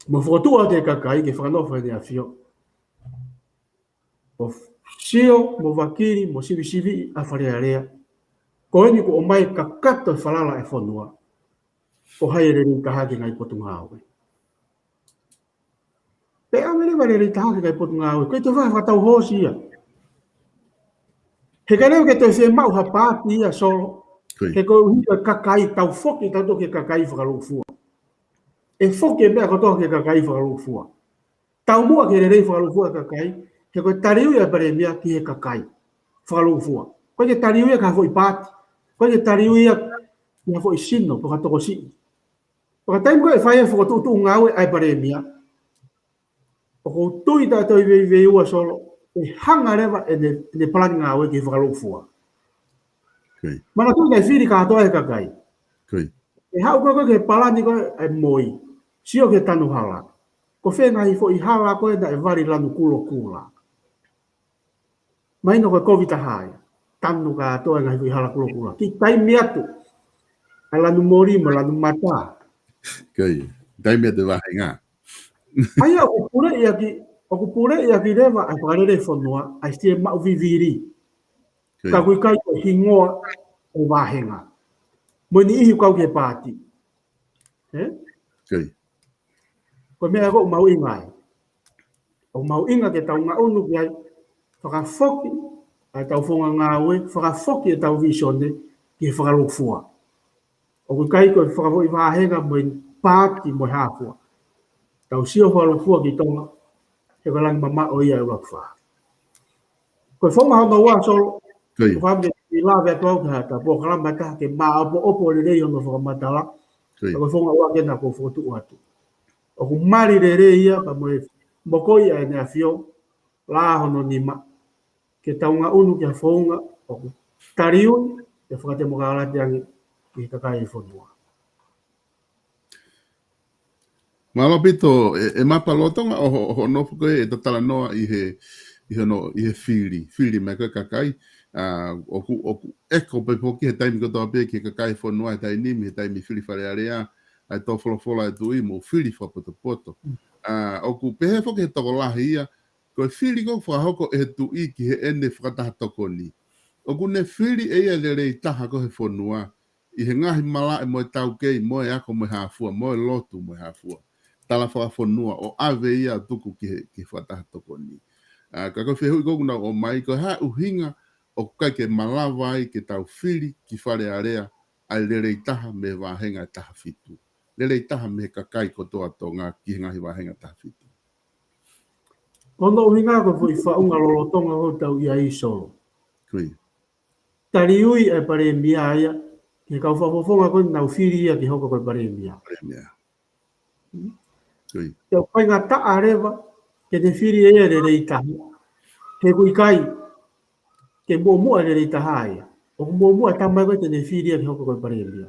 Mo fokotuʻu atu e kakai ke fakanofo ʻEne ʻAfio. ʻO sio, mo vakili, mo sivisiviʻi ʻa Fale Alea. Ko eni kuo ʻomai kakato e falala e fonua. Ko hai e lelei taha ki he ngaahi potungāue. Pea ʻave leva e lelei taha ki he ngaahi potungāue. ʻIkai toe fai ha fakatau hoosi ia. He ʻikai leva ke toe fiemaʻu ha paati ia Solo. He koeʻuhi ko e kakai, tau foki tautolu ki he kakai fakalūkufua. ʻE foki e meʻa kotoa ki he kakai fakalūkufua. Taumuʻa ki he lelei fakalūkufua e kakai, he ko e taliui ʻa e palēmia ki he kakai fakalūkufua. ʻIkai ke taliui ia ki ha foʻi paati, ʻikai ke taliui ia ki ha foʻi sino, pe ko ha tokosiʻi. Pea ko e taimi ko ē ʻe fai ai e fokotuʻutuʻu ngāue ʻa e palēmia, ʻoku ou tui taʻe toe veiveiua Solo, ʻe hanga leva ʻene, ʻene palani ngāue ki he fakalūkufua. Manatuʻi naʻe fili kātoa e kakai. ʻE haʻu ko ē ki he palani ko ē ʻa e MOI, sio ki he tanu hala. Ko fē ngaahi foʻi hala ko ē naʻe vali lanu kulokula. Mahino ko e kovi taha ia. Tanu kātoa e ngaahi foʻi hala kulokula. Kiʻi taimi atu ʻa e lanu moli mo e lanu mata. Taimi atu e vāhenga. ʻA ia ʻoku puleʻi ʻaki, ʻoku puleʻi ʻaki leva ʻa e fakalele fonua, ʻa e fiemaʻu vivili. Ka ʻoku ʻikai ko e hingoa ʻo e vāhenga. Mo e niʻihi ʻoku kau ki he paati. Ko e meʻa ʻoku mahuʻinga ai. ʻOku mahuʻinga ke tau ngaʻunu ki ai, fakafoki ʻa e tau founga ngāue, fakafoki e tau vīsone ki he fakalūkufua. ʻOku ʻikai ko e fakafoʻi vāhenga mo e paati mo e hā fua. Tau sio fakalūkufua ki Tonga, he ko e langi mamaʻo ia ʻe ʻuluaki fā. Ko e founga hono ua Solo, ʻoku ou fakaʻamu ke lave atu au ki ha polokalama ʻe taha ke māʻopoʻopo lelei hono fakamatala, ko e founga ua ke na ko fokotuʻu atu. ʻOku mali lelei ia, pea mo e mokoi ʻa ʻEne ʻAfio, lā hono nima, ke tau ngaʻunu ki ha founga ʻoku taliui, ʻe fakatemokalati ange ki he kakai e fonua. Mālō ʻaupito, ʻe, ʻe mapa lolotonga ʻo, ʻo, ʻo nofo ko ē ʻeta talanoa ʻi he, ʻi hono, ʻi he fili, fili mai ko ē kakai, ʻa, ʻoku, ʻoku ʻeko pē foki he taimi kotoa pē ki he kakai fonua he taimi ni, he taimi fili Fale Alea, ʻa e tō folofola e tuʻi mo fili fakapotopoto. ʻA, ʻoku pehē foki he tokolahi ia, ko e fili ko ē fakahoko ʻe he tuʻi ki heʻene fakataha tokoni. ʻOku ne fili ʻe ia e lelei taha ko ē he fonua, ʻi he ngaahi malaʻe mo e taukei, mo e ako mo e hā fua, mo e lotu mo e hā fua. Tala fakafonua ʻo ʻave ia ʻo tuku ki he, ki he fakataha tokoni. ʻA, ka ko e fehuʻi ko ē ʻoku nau ʻomai, ko e hā e ʻuhinga ʻoku ʻikai ke malava ai ke tau fili ki Fale Alea, ʻa e lelei taha mei he vāhenga ʻe taha fitu. Lelei taha mei he kakai kotoa Tonga ki he ngaahi vāhenga ʻe taha fitu. Ko hono ʻuhinga ko e foʻi faʻunga lolotonga ʻoku tau ʻi ai Solo. Taliui e palēmia ia, ki he kau fakafofonga ko ē naʻa nau fili ia ke hoko ko e palēmia. Palēmia. Te u faingataʻa leva, ke ne fili e lelei taha. He ʻoku ʻikai, ke muʻomuʻa e lelei taha ia. ʻOku muʻomuʻa e tama ko ē te ne fili ia ke hoko ko e palēmia.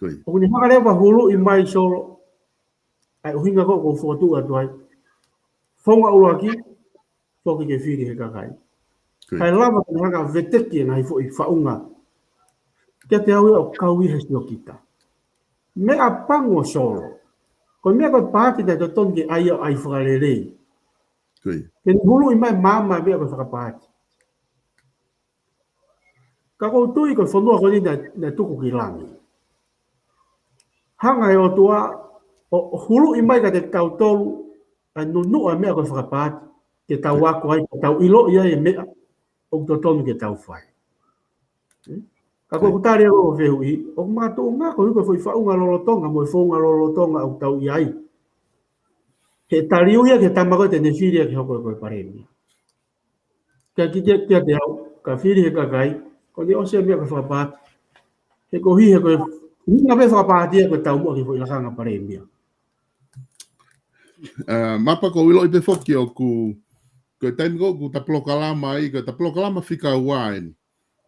ʻOku ne hanga leva huluʻi mai Solo, ʻa e ʻuhinga ko ē ʻoku ou fokotuʻu atu ai. Founga ʻuluaki, foki ke fili he kakai. Kae lava ke ne hanga veteki e ngaahi foʻi faʻunga. Kiate au ia ʻoku kau ia he siokita. Meʻapango Solo. Ko e meʻa ko e paati naʻe totonu ke ʻai ia ʻo ʻai fakalelei. Ke ne huluʻi mai maama e meʻa ko e fakapaati. Ka ʻoku ou tui ko e fonua ko eni naʻe, naʻe tuku ki langi. Hanga ʻe he ʻOtua ʻo, ʻo huluʻi mai kiate kitautolu ʻa e nunuʻa e meʻa ko e fakapaati, ke tau ako ai, ke tau ʻiloʻi ai e meʻa ʻoku totonu ke tau fai. Ka ko ʻeku tali ʻaku ʻo e fehuʻi, ʻoku makatuʻunga koeʻuhi ko e foʻi faʻunga lolotonga mo e founga lolotonga ʻoku tau ʻi ai. He taliu ia ki he tama ko ē te ne fili ia ke hoko ko e palēmia. Ka ki, ki, kiate au, ka fili he kakai, ko ʻene ʻosi e meʻa ko e fakapaati. He koeʻuhi he ko e, ʻuhinga pē fakapaati ia ko e taumuʻa ki he foʻi lakanga palēmia. ʻA, Mapa, ʻoku ou ʻiloʻi pē foki ʻoku, ko e taimi ko ē ʻoku ta polokalama ai, ko ʻeta polokalama fika ua eni.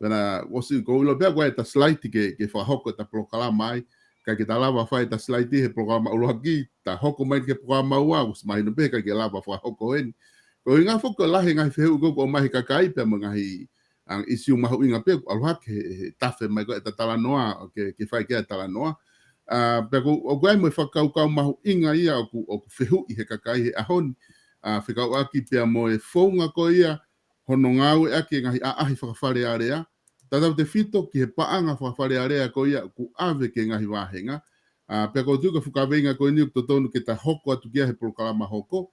Pea naʻe ʻosi, ʻoku ou ʻilo pē ʻoku ʻi ai ʻeta silaiti ke, ke fakahoko ʻeta polokalama ai, ka ke ta lava fai ʻeta silaiti he polokalama ʻuluaki, ta hoko mai ki he polokalama ua, ʻosi mahino pē ʻikai ke lava fakahoko eni. Ko e ʻuhinga foki ko e lahi e ngaahi fehuʻi ko ē ʻoku ʻomai he kakai pea mo e ngaahi ʻa e ʻisiū mahuʻinga pē ʻoku ʻalu hake he, he tafe mai ko ē ʻeta talanoa, ke, ke fai ki ai e talanoa. ʻA, pea ʻoku, ʻoku ʻi ai mo e fakakaukau mahuʻinga ia ʻoku, ʻoku fehuʻi he kakai he ʻaho ni. ʻA, fekauʻaki pea mo e founga ko ia hono ngāueʻaki e ngaahi ʻaʻahi fakafalealea. Tautautefito ki he paʻanga fakafalealea ko ia ʻoku ʻave ki he ngaahi vāhenga. ʻA, pea ʻoku ou tui ko e fuʻu kaveinga ko eni ʻoku totonu ke ta hoko atu ki ai he polokalama hoko.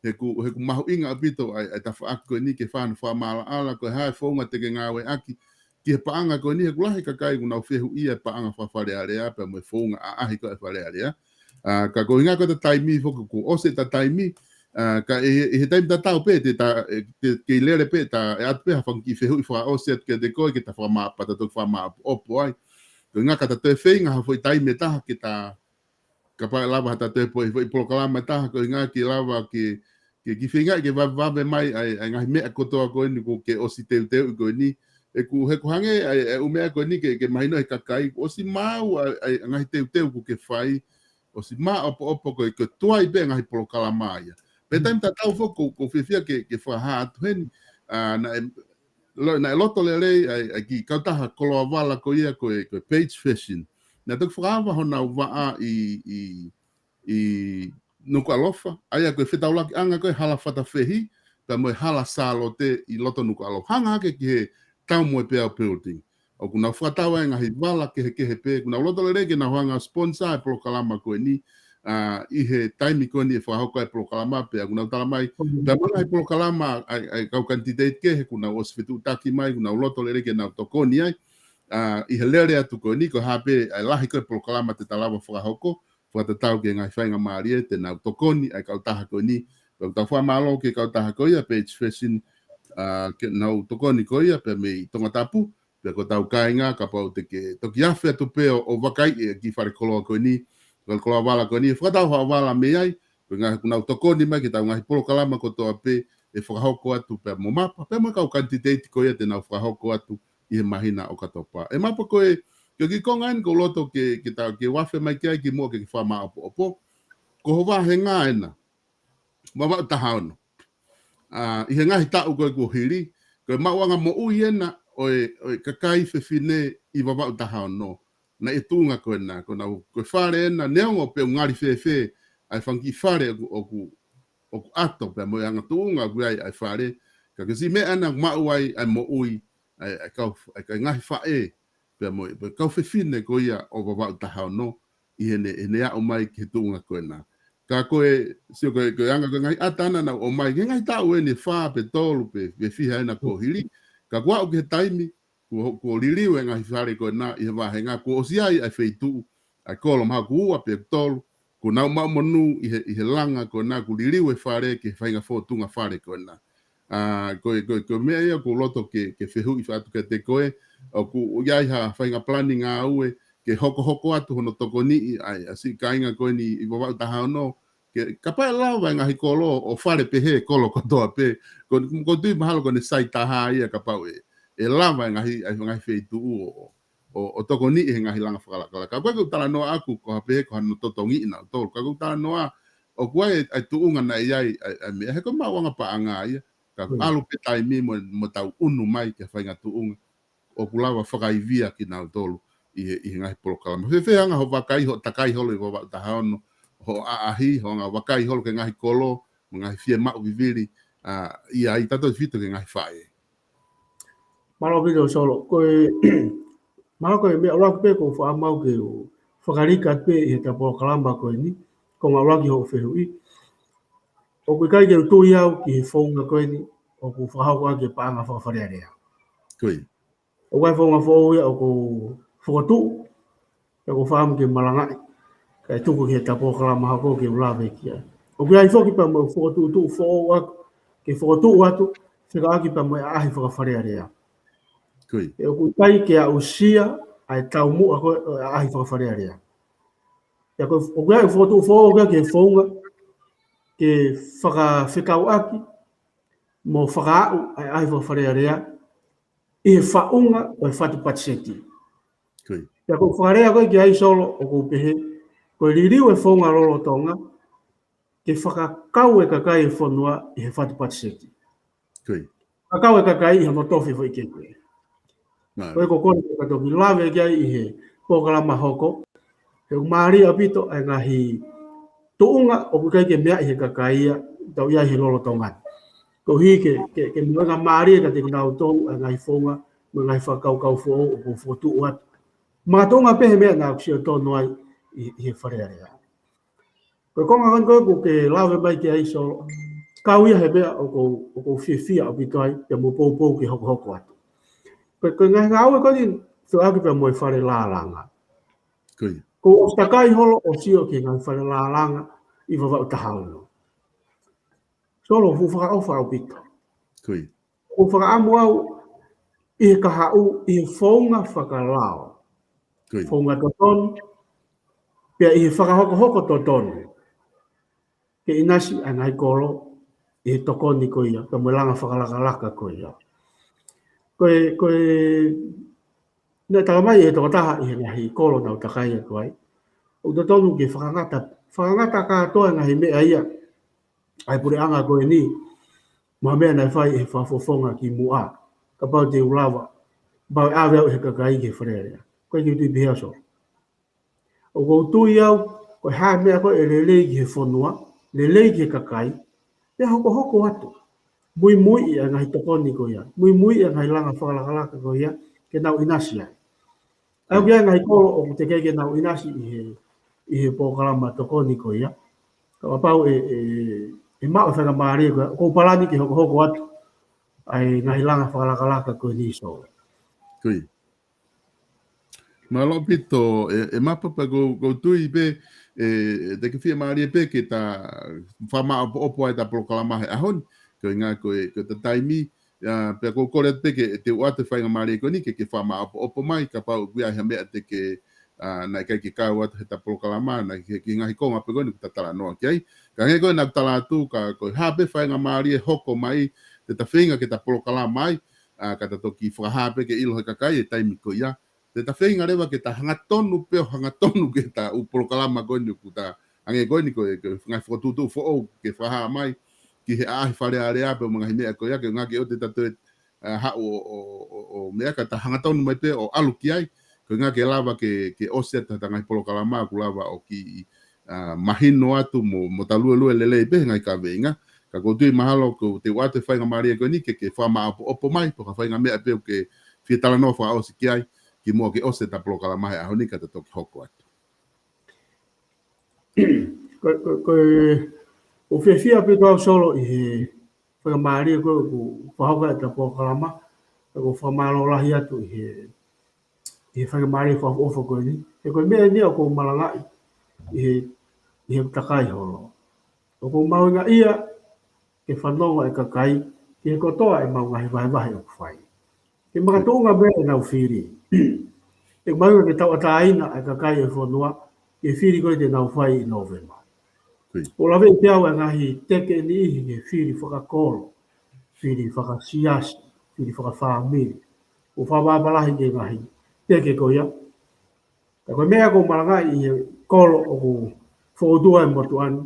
He ʻoku, he ʻoku mahuʻinga ʻaupito ʻa e, ʻa e tafaʻaki ko eni ke fai hano fakamaʻalaʻala ko e hā e founga te ke ngāueʻaki ki he paʻanga ko eni, he ʻoku lahi e kakai ʻoku nau fehuʻia e paʻanga fakafalealea pea mo e founga ʻaʻahi ko ē ʻa e falealea. ʻA, ka ko e ʻuhinga ko ʻeta taimi foki kuo ʻosi ʻeta taimi, ʻa, ka ʻi he, ʻi he taimi tatau pē, te ta, ʻe, te kei lele pē, ta ʻe ʻatu pē ha fanga kiʻi fehuʻi fakaʻosi atu kiate koe, ke ta fakamaʻa, pea ta toki fakamaʻopoʻopo ai. Ko e ʻuhinga ka ta toe feinga ha foʻi taimi ʻe taha ke ta, kapau ʻe lava ha ta toe foʻi, foʻi polokalama ʻe taha, ko e ʻuhinga ke lava ke, ke kiʻi feinga ke vavevave mai ʻa e, ʻa e ngaahi meʻa kotoa ko eni ʻoku ke ʻosi teuteuʻi ko eni. He ʻoku, he ʻoku hangē ʻa e, ʻa e ʻū meʻa ko eni ke, ke mahino he kakai, ʻosi maʻu ʻa e, ʻa e ngaahi teuteu ʻoku ke fai, ʻosi maʻopoʻopo ko e, ko e tuai pē ngaahi polokalama ia. Pea taimi tatau foki ʻoku, ʻoku ou fiefia ke, ke fakahā atu heni, ʻa, naʻe, lo-, naʻe loto lelei ʻa e, ʻa e kiʻi kautaha koloa vala ko ia ko e, ko e Page Fashion. Naʻe toki fakaava honau vaʻa ʻi, ʻi, ʻi Nukuʻalofa, ʻa ia ko e fetaulakiʻanga ko e Hala Fatafehi, pea mo e Hala Sālote ʻi loto Nukuʻalofa. Hanga hake ki he Taumuʻa Building. ʻOku nau fakatau ai e ngaahi vala kehekehe pē, ʻoku nau loto lelei ke nau hanga sponsor e polokalama ko eni, ʻa, ʻi he taimi ko eni ʻe fakahoko ai e polokalama pea ʻoku nau tala mai, pea mo e ngaahi polokalama ʻa e, ʻa e kau kanititeiti kehe, ʻoku nau ʻosi fetuʻutaki mai, ʻoku nau loto lelei ke nau tokoni ai, ʻa, ʻi he lele atu ko eni, ko e hā pē ʻa e lahi ko ē e polokalama te ta lava fakahoko, fakatatau ki he ngaahi faingamālie te nau tokoni ʻa e kautaha ko eni, pea ʻoku tau fakamālō ki he kautaha ko ia Page Fashion, ʻa, ke nau tokoni ko ia pea mei Tongatapu, pea ko hotau kāinga kapau te ke toki afe atu pē ʻo, ʻo vakaiʻi e kiʻi fale koloa ko eni, fale koloa vala ko eni, fakatau haʻo vala mei ai, ko e ʻuhinga ʻoku nau tokoni mai ki heʻetau ngaahi polokalama kotoa pē ʻe fakahoko atu pea mo Mapa, pea mo e kau kanititeiti ko ia te nau fakahoko atu ʻi he māhina ʻo ʻOkatopa. ʻE Mapa, ko e, ko e kiʻi konga eni ʻoku ou loto ke, ke ta, ke u afe mai ki ai kimuʻa ke ke fakamaʻopoʻopo. Ko ho vāhenga ena, Vavaʻu taha ono. ʻA, ʻi he ngaahi taʻu ko ē kuo hili, ko e maʻuʻanga moʻui ena ʻo e, ʻo e kakai fefine ʻi Vavaʻu taha ono. Naʻe tuʻunga ko ena, ko ʻenau, ko e fale ena, neongo pe ʻoku ngali fēfē ʻa e fanga kiʻi fale ʻoku, ʻoku, ʻoku ʻato pea mo e anga tuʻunga ʻoku ʻi ai ʻa e fale, ka ko e siʻi meʻa ena ʻoku maʻu ai ʻa e moʻui ʻa e, ʻa e kau, ʻa e kau ngaahi faʻē, pea mo e, pea kau fefine ko ia ʻo Vavaʻu taha ono, ʻi heʻene, heʻene aʻu mai ki he tuʻunga ko ena. Ka ko e, sio ko e, ko e anga ko e ngaahi ʻata ena naʻa nau ʻomai, ki he ngaahi taʻu eni ʻe fā pe tolu pe, pe fiha ena kuo hili. Ka kuo aʻu ki he taimi, kuo, kuo liliu e ngaahi fale ko ena ʻi he vāhenga, kuo ʻosi ʻi ai ʻa e feituʻu, ʻa e kolo mahalo ʻoku ua pe ʻoku tolu, kuo nau maʻu monū ʻi he, ʻi he langa ko ena kuo liliu e fale ki he faʻahinga fōtunga fale ko ena. ʻA, ko e, ko e, ko e meʻa ia ʻoku ou loto ke, ke fehuʻi atu kiate koe, ʻoku ʻi ai ha faʻahinga palani ngāue, ke hokohoko atu hono tokoniʻi ʻa e, ʻa e siʻi kāinga ko eni ʻi Vavaʻu taha ono, ke, kapau ʻe lava e ngaahi kolo ʻo fale pehē kolo kotoa pē, ko, ʻoku ou tui mahalo ko ʻene sai taha ia kapau ʻe, ʻe lava e ngaahi, ʻa e ngaahi feituʻu ʻo, ʻo, ʻo tokoniʻi he ngaahi langa fakalakalaka. Ka ko e, ko e talanoa ʻaku, ko ha pehē, ko hano totongiʻi nautolu. Ka ko e talanoa, ʻoku ʻi ai e, ʻa e tuʻunga naʻe ʻi ai, ʻa e, ʻa e meʻa, he ko e maʻuʻanga paʻanga ia, ka ʻoku ʻalu pē taimi mo, mo tau ʻunu mai ki ha faʻahinga tuʻunga ʻoku lava fakaivia kinautolu ʻi he, ʻi he ngaahi polokalama. Fēfē anga hoʻo vakai, hoʻo takai holo ʻi Vavaʻu taha ono, hoʻo ʻaʻahi, hoʻo anga vakai holo ki he ngaahi kolo, mo e ngaahi fiemaʻu vivili, ʻa, ʻi ai tautautefito ki he ngaahi faʻē. Mālō ʻaupito Solo, ko e, mālō ko e meʻa ʻuluaki pē ʻoku ou faʻa maʻu ke u fakalika pē ʻi heʻeta polokalama ko eni, ko e ngaahi ʻuluaki hoʻo fehuʻi. ʻOku ʻikai ke u tui au ki he founga ko eni, ʻoku fakahoko ʻaki e paʻanga fakafalealea. Ko ia. ʻOku ʻi ai e founga foʻou ia ʻoku ou fokotuʻu, ʻoku ou faʻa maʻu ke malangaʻi, kae tuku ki heʻeta polokalama hoko ke u lave ki ai. ʻOku ʻi ai foki pea mo e fokotuʻutuʻu foʻou atu, ke fokotuʻu atu, fekauʻaki pea mo e ʻaʻahi fakafalealea. Ko ia. ʻE ʻoku ʻikai ke aʻusia ʻa e taumuʻa ko ē ʻo e ʻaʻahi fakafalealea. ʻIa ko e, ʻoku ʻi ai e fokotuʻu foʻou ko ē ki he founga, ke fakafekauʻaki, mo fakaaʻu ʻa e ʻaʻahi fakafalealea, ʻi he faʻunga ʻo e fatu patiseti. Ko ia. ʻIa ko e fakalea ko ē ki ai Solo ʻoku ou pehē, ko e liliu e founga lolotonga, ke fakakau e kakai e fonua ʻi he fatu patiseti. Ko ia. Fakakau e kakai ʻi hono tofi foʻi kehe. Mālō. Ko e ko ē ʻoku ou kole ke toki lave ki ai ʻi he polokalama hoko. He ʻoku mālie ʻaupito ʻa e ngaahi tuʻunga ʻoku ʻikai ke meaʻi ʻe he kakai ia, tau ʻi ai he lolotonga ni. Koeʻuhi ke, ke, ke maʻu e ngaahi mālie kiate kinautolu ʻa e ngaahi founga, mo e ngaahi fakakaukau foʻou ʻoku ou fokotuʻu atu. Makatuʻunga pē he meʻa naʻa ku sio tonu ai ʻi, ʻi he Fale Alea. Ko e konga ko eni ko ē ʻoku ke lave mai ki ai Solo, kau ia he meʻa ʻoku ou, ʻoku ou fiefia ʻaupito ai, pea mo poupou ke hokohoko atu. Ko e, ko e ngaahi ngāue ko eni, fekauʻaki pea mo e fale lālanga. Ko ia. Kuo u ʻosi takai holo ʻo sio ki he ngaahi fale lālanga ʻi Vavaʻu taha ono. Solo, fuʻu fakaʻofa ʻaupito. Ko ia. ʻOku ou fakaʻamu au ʻi he kahaʻu, ʻi he founga fakalao. Ko ia. Founga totonu, pea ʻi he fakahokohoko totonu. Ke ʻinasi ʻa e ngaahi kolo ʻi he tokoni ko ia, pea mo e langa fakalakalaka ko ia. Ko e, ko e, naʻe tala mai ʻe he tokotaha ʻi he ngaahi kolo naʻa ku takai atu ai, ʻoku totonu ke fakangata, fakangata kātoa e ngaahi meʻa ia ʻa e puleʻanga ko eni, mo e meʻa naʻe fai ʻe he fakafofonga kimuʻa, kapau te u lava, kapau ʻe ʻave au ʻe he kakai ki he Fale Alea. Ko e kiʻi tui pē ia Solo. ʻOku ou tui au, ko e hā e meʻa ko ē ʻe lelei ki he fonua, lelei ki he kakai, pea hokohoko atu. Muimuiʻi ʻa e ngaahi tokoni ko ia, muimuiʻi ʻa e ngaahi langa fakalakalaka ko ia, ke nau ʻinasi ai. ʻA ia ʻoku ʻi ai e ngaahi kolo ʻoku teʻeki ke nau ʻinasi ʻi he, ʻi he polokalama tokoni ko ia. Kapau ʻe, ʻe, ʻe maʻu e faingamālie ko ia, ʻoku ou palani ke hokohoko atu ʻa e ngaahi langa fakalakalaka ko eni Solo. Ko ia. Mālō ʻaupito, ʻe, ʻe Mapa, pea ʻoku ou, ʻoku ou tui pē, ʻe, ʻe te ke fiemālie pē ke ta fakamaʻopoʻopo ai ʻeta polokalama he ʻaho ni, ko e ʻuhinga ko e, ko ʻeta taimi, ʻa, pea ʻoku ou kole atu pē ke te u ʻoatu e faingamālie ko eni ke, ke fakamaʻopoʻopo mai, kapau ʻoku ʻi ai ha meʻa te ke, ʻa, naʻe ʻikai ke kau atu heʻeta polokalama, naʻe ʻikai ke, ke ngaahi konga pē ko eni ʻoku ta talanoa ki ai. Ka hangē ko ē naʻa ku tala atu, ka ko e hā pē faingamālie ʻe hoko mai, te ta feinga ke ta polokalama ai, ʻa, ka ta toki fakahā pē ke ʻilo ʻe he kakai e taimi ko ia. Te ta feinga leva ke ta hangatonu pē ʻo hangatonu ki heʻeta ʻū polokalama ko eni ʻoku ta, hangē ko eni ko e, ko e ngaahi fokotuʻutuʻu foʻou ke fakahā mai ki he ʻaʻahi Fale Alea pea mo e ngaahi meʻa ko ia, ke ngāueʻaki ʻo te ta toe, ʻa, haʻu ʻo, ʻo, ʻo, ʻo meʻa ka ta hangatonu mai pē ʻo ʻalu ki ai, ko e ʻuhinga ke lava ke, ke ʻosi atu ʻeta ngaahi polokalama ʻoku lava ʻo kiʻi, ʻa, mahino atu mo, mo ta luelue lelei pē he ngaahi kaveinga. Ka ʻoku ou tui mahalo ʻoku te u ʻoatu e faingamālie ko eni ke, ke fakamaʻopoʻopo mai, pe ko ha faʻahinga meʻa pē ʻoku ke fie talanoa fakaʻosi ki ai, kimuʻa ke ʻosi ʻeta polokalama he ʻaho ni ka ta toki hoko atu. Ko, ko, ko e, ʻoku ou fiefia ʻaupito au Solo ʻi he faingamālie ko ē ʻoku fakahoko ai ʻeta polokalama, ʻoku ou fakamālō lahi atu ʻi he, ʻi he faingamālie fakaʻofoʻofa ko eni. He ko e meʻa eni ʻoku ou malangaʻi ʻi he, ʻi heʻeku takai holo. ʻOku ou mahuʻingaʻia ke fanongo e kakai ki he kotoa ʻemau ngaahi vahevahe ʻoku fai. Ke makatuʻunga mei ai ʻenau fili. ʻE mahuʻinga ke tauʻatāina e kakai e fonua ki he fili ko ē te nau fai ʻi Nōvema. Ko ia. ʻOku ou laveʻi pē au e ngaahi teke ʻe niʻihi ki he fili fakakolo, fili fakasiasi, fili fakafāmili. ʻOku ou fakamaʻa lahi ki he ngaahi teke ko ia. Ka ko e meʻa ʻoku ou malangaʻi ʻi he kolo ʻoku ou fokotuʻu ai e motuʻa ni,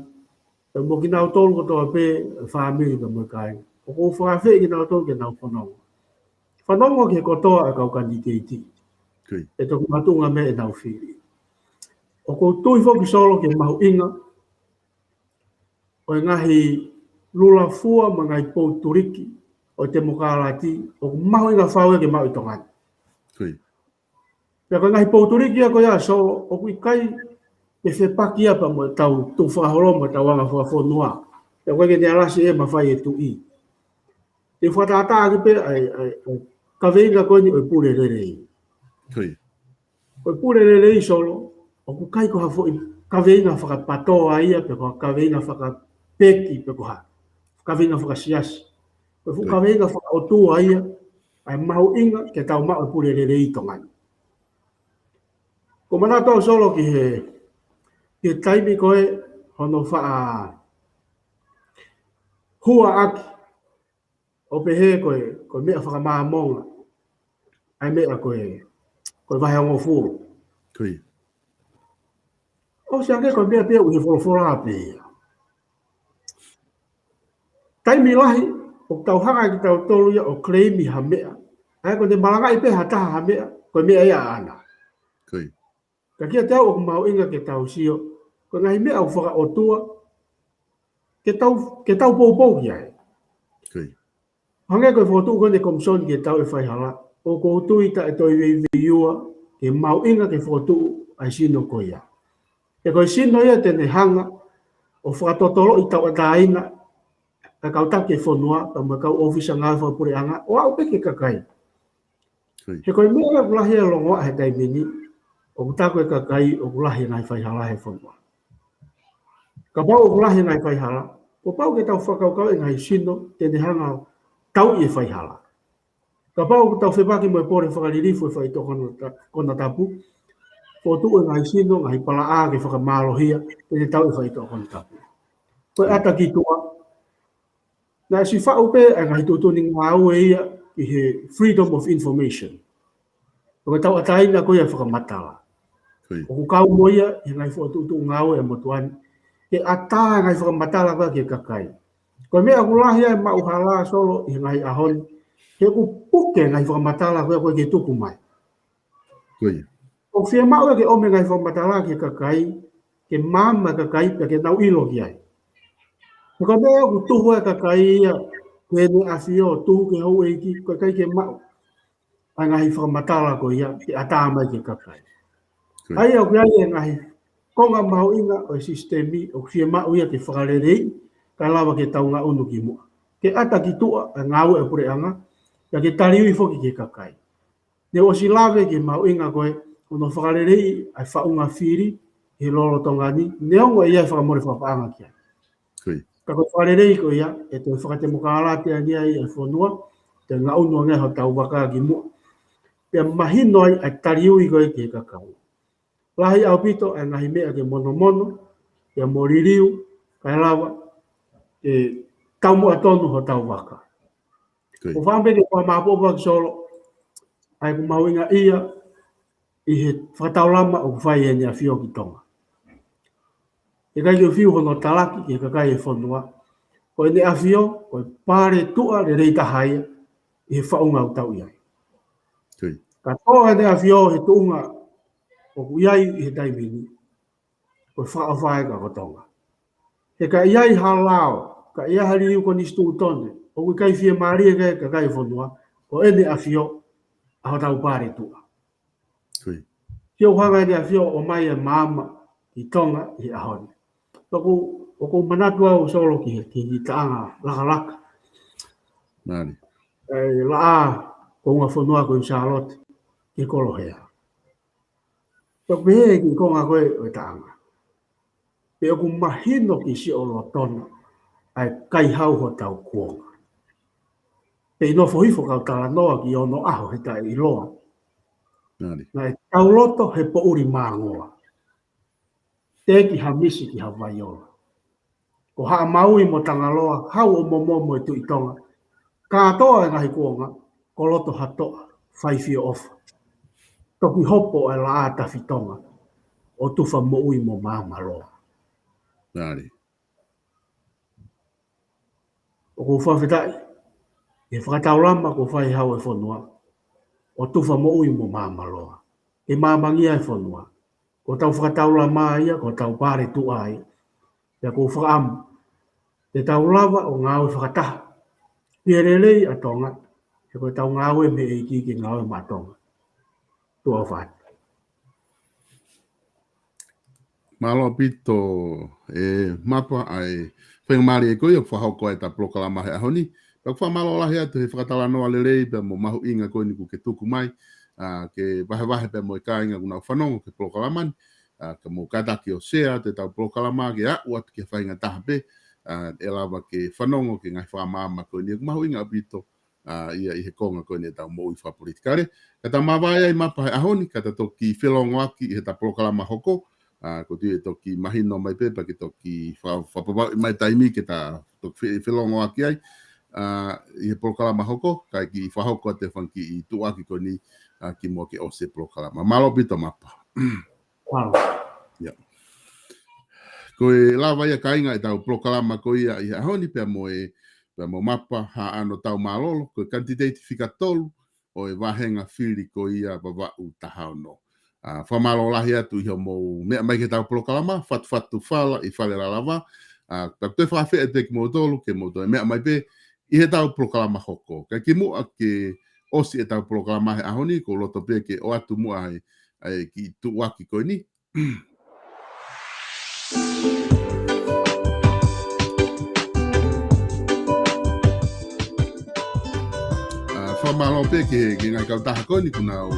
pea mo kinautolu kotoa pē, fāmili pea mo e kāinga. ʻOku ou fakaafeʻi kinautolu ke nau fanongo. Fanongo ki he kotoa e kau kanititeiti. Ko ia. ʻE toki makatuʻunga mei ai ʻenau fili. ʻOku ou tui foki Solo ki he mahuʻinga ʻo e ngaahi lula fua mo e ngaahi pou tuliki ʻo e temokalati, ʻoku mahuʻinga fau ia ke maʻu ʻi Tonga ni. Pea ko e ngaahi poutuliki ia ko ia, Solo, ʻoku ʻikai ke fepaki ia pea mo ʻetau tuʻu fakaholo mo ʻetau anga fakafonua. Pea ko e ke ne alasi e mafai e tuʻi. Te u fakatātā ʻaki pē ʻa e, ʻa e, ʻa e kaveinga ko eni ʻo e pule lelei. Ko e pule lelei, Solo, ʻoku ʻikai ko ha foʻi kaveinga fakapatoa ia, pe ko ha kaveinga fakapeki, pe ko ha kaveinga fakasiasi. Ko e fuʻu kaveinga fakaʻotua ia, ʻa e mahuʻinga ke tau maʻu e pule lelei ʻi Tonga ni. Ko e manatu au, Solo, ki he, ki he taimi ko ē hono faʻa hua ʻaki, ʻo pehē ko e, ko e meʻa fakamāmonga, ʻa e meʻa ko e, ko e vahehongofulu. ʻOsi ange ko e meʻa pē ʻoku ʻi he folofola pē ia. Taimi lahi, ʻoku tau hanga ʻe kitautolu ia ʻo claim ʻi ha meʻa. ʻA ia ko ʻene malangaʻi pē ha taha ha meʻa, ko e meʻa ia ʻaʻana. Ka kiate au ʻoku mahuʻinga ke tau sio, ko e ngaahi meʻa ʻoku fakaʻotua, ke tau, ke tau poupou ki ai. Hangē ko e fokotuʻu ko eni e komisoni ke tau e faihala, ʻoku ou tui taʻe toe veiveiua, ke mahuʻinga ke fokotuʻu ʻa e sino ko ia. He ko e sino ia te ne hanga ʻo fakatotoloʻi tauʻatāina ʻa e kau taki e fonua, pea mo e kau ʻōfisa ngāue fakapuleʻanga, ʻo aʻu pē ki he kakai. He ko e meʻa ʻoku lahi e longoaʻa he taimi ni, ʻoku tā ko e kakai ʻoku lahi e ngaahi faihala he fonua. Kapau ʻoku lahi e ngaahi faihala, kuo pau ke tau fakakaukau e ngaahi sino te ne hanga ʻo tauʻi e faihala. Kapau ʻoku tau fepaki mo e pole fakalilifu e faitoʻo kona ta-, konatapu, fokotuʻu e ngaahi sino, ngaahi palaʻā ke fakamālohia, te ne tauʻi e faitoʻo konatapu. Ko e ʻata ki tuʻa, naʻe ʻosi faʻu pē ʻa e ngaahi tuʻutuʻuni ngāue ia ʻi he Freedom of Information. Ko e tauʻatāina ko ia fakamatala. ʻOku kau mo ia he ngaahi fokotuʻutuʻu ngāue ʻa e motuʻa ni. Ke ʻatā e ngaahi fakamatala ko ia ki he kakai. Ko e meʻa ʻoku lahi ai e maʻuhala, Solo, ʻi he ngaahi ʻaho ni. He ʻoku puke e ngaahi fakamatala ko ia ʻoku ʻikai ke tuku mai. ʻOku fiemaʻu ia ke ʻomi e ngaahi fakamatala ki he kakai, ke maama e kakai, pea ke nau ʻilo ki ai. He ko e meʻa ʻoku tuhu ai e kakai ia, ki Heʻene ʻAfio, tuhu ki he houʻeiki, ko e ʻikai ke maʻu ʻa e ngaahi fakamatala ko ia, ke ʻatā mai ki he kakai. ʻA ia ʻoku ʻi ai e ngaahi konga mahuʻinga ʻo e sisitemi, ʻoku fiemaʻu ia ke fakaleleiʻi, kae lava ke tau ngaʻunu ki muʻa. Ke ʻata ki tuʻa ʻa e ngāue ʻa e puleʻanga, pea ke taliui foki ki he kakai. Ne u ʻosi lave ki he mahuʻinga ko ē, hono fakaleleiʻi ʻa e faʻunga fili he lolotonga ni, neongo ʻe ʻi ai e fakamole fakapaʻanga ki ai. Ka ko e fakalelei ko ia, ʻe toe fakatemokalati ange ai e fonua, toe ngaʻunu ange ai hotau vaka ki muʻa. Pea mahino ai ʻa e taliui ko ē ki he kakai. Lahi ʻaupito ʻa e ngaahi meʻa ke monomono, pea mo liliu, kae lava ke taumuʻa tonu hotau vaka. ʻOku ou fakaʻamu pē ke u fakamāopoopo ʻaki, Solo, ʻa ʻeku mahuʻingaʻia ʻi he fakataulama ʻoku fai ʻe Heʻene ʻAfio ki Tonga. ʻIkai ke u fiu hono talaki ki he kakai e fonua, ko ʻEne ʻAfio, ko e pale tuʻa lelei taha ia ʻi he faʻunga ʻoku tau ʻi ai. Ka tō ʻEne ʻAfio he tuʻunga ʻoku ʻi ai ʻi he taimi ni, ko e fakaʻofa ia kia Tonga. He ka ʻi ai ha lao, ka ʻi ai ha liliu konisitūtone, ʻoku ʻikai fiemālie ki ai e kakai e fonua, ko ʻEne ʻAfio ʻa hotau pale tuʻa. Ke ʻoua hanga ʻe ʻEne ʻAfio ʻo ʻomai e maama ki Tonga ʻi he ʻaho ni. ʻOku, ʻoku ou manatu au, Solo, ki he, ki he taʻanga lakalaka. ʻE laʻā kuonga fonua ko eni Sālote, ki he kolo hea. Pea pehē ki he konga ko ē ʻo e taʻanga. Pea ʻoku mahino ki siʻolotona ʻa e kaihau hotau kuonga. Pea ʻi he nofo hifo kau talanoa ki onoʻaho he taʻeʻiloa. Naʻe tauloto he poʻuli māngoa. Teʻeki ha misi ki Havaiola. Ko Haʻamaui mo Tangaloa, Hau ʻo Momo mo e Tuʻi Tonga. Kātoa e ngaahi kuonga, ko loto ha toʻa, faifio ʻofa. Toki hopo e laʻā tafi Tonga, ʻo tufa moʻui mo maama loa. ʻOku ou fakafetaʻi, he fakataulama kuo fai ʻe Hau e fonua, ʻo tufa moʻui mo maama loa. Ke maamangia e fonua. Ko hotau fakataulama ia, ko hotau pale tuʻa ia. Pea ʻoku ou fakaʻamu, te tau lava ʻo ngāue fakataha. Ki he lelei ʻa Tonga, he ko ʻetau ngāue mei he ʻEiki ke ngāue maʻa Tonga. Tuʻa ʻofa atu. Mālō ʻaupito, ʻe Mapa, ʻa e faingamālie ko ia ʻoku fakahoko ai ʻeta polokalama he ʻaho ni. Pea ʻoku fakamālō lahi atu he fakatalanoa lelei pea mo mahuʻinga ko eni kuo ke tuku mai, ʻa, ke vahevahe pea mo e kāinga ʻoku nau fanongo ki he polokalama ni, ʻa, ka mou kātaki ʻo share atu ʻetau polokalama ke aʻu atu ki ha faʻahinga taha pē, ʻa, ʻe lava ke fanongo ki he ngaahi fakamaama ko eni ʻoku mahuʻinga ʻaupito, ʻa, ia ʻi he konga ko eni ʻetau moʻui fakapolitikale. Ka ta māvae ai Mapa he ʻaho ni, ka ta toki felōngoaki ʻi heʻeta polokalama hoko, ʻa, ko e toe toki mahino mai pē, pea ke toki fa-, fakapapauʻi mai taimi ke ta toki fe-, felōngoaki ai, ʻa, ʻi he polokalama hoko, kae kiʻi fakahoko atu e fanga kiʻi tuʻuaki ko eni, ʻa, kimuʻa ke ʻosi e polokalama. Mālō ʻaupito Mapa. Mālō. ʻIa. Ko e lava ia kāinga ʻetau polokalama ko ia ʻi he ʻaho ni pea mo e, pea mo Mapa Haʻano Taumālolo, ko e kanititeiti fika tolu ʻo e vāhenga fili ko ia Vavaʻu taha ono. ʻA, fakamālō lahi atu ʻi hoʻomou meʻa mai ki heʻetau polokalama, Fatufatu Fala ʻi Fale Lalava. ʻA, pea ʻoku toe fakaafeʻi atu kimoutolu ke mou toe meʻa mai pē ʻi heʻetau polokalama hoko. Kae kimuʻa ke ʻosi ʻetau polokalama he ʻaho ni, ʻoku ou loto pē ke ʻoatu muʻa ʻa e, ʻa e kiʻi tuʻuaki ko eni. ʻA, fakamālō pē ki he, ki he ngaahi kautaha ko eni ʻoku nau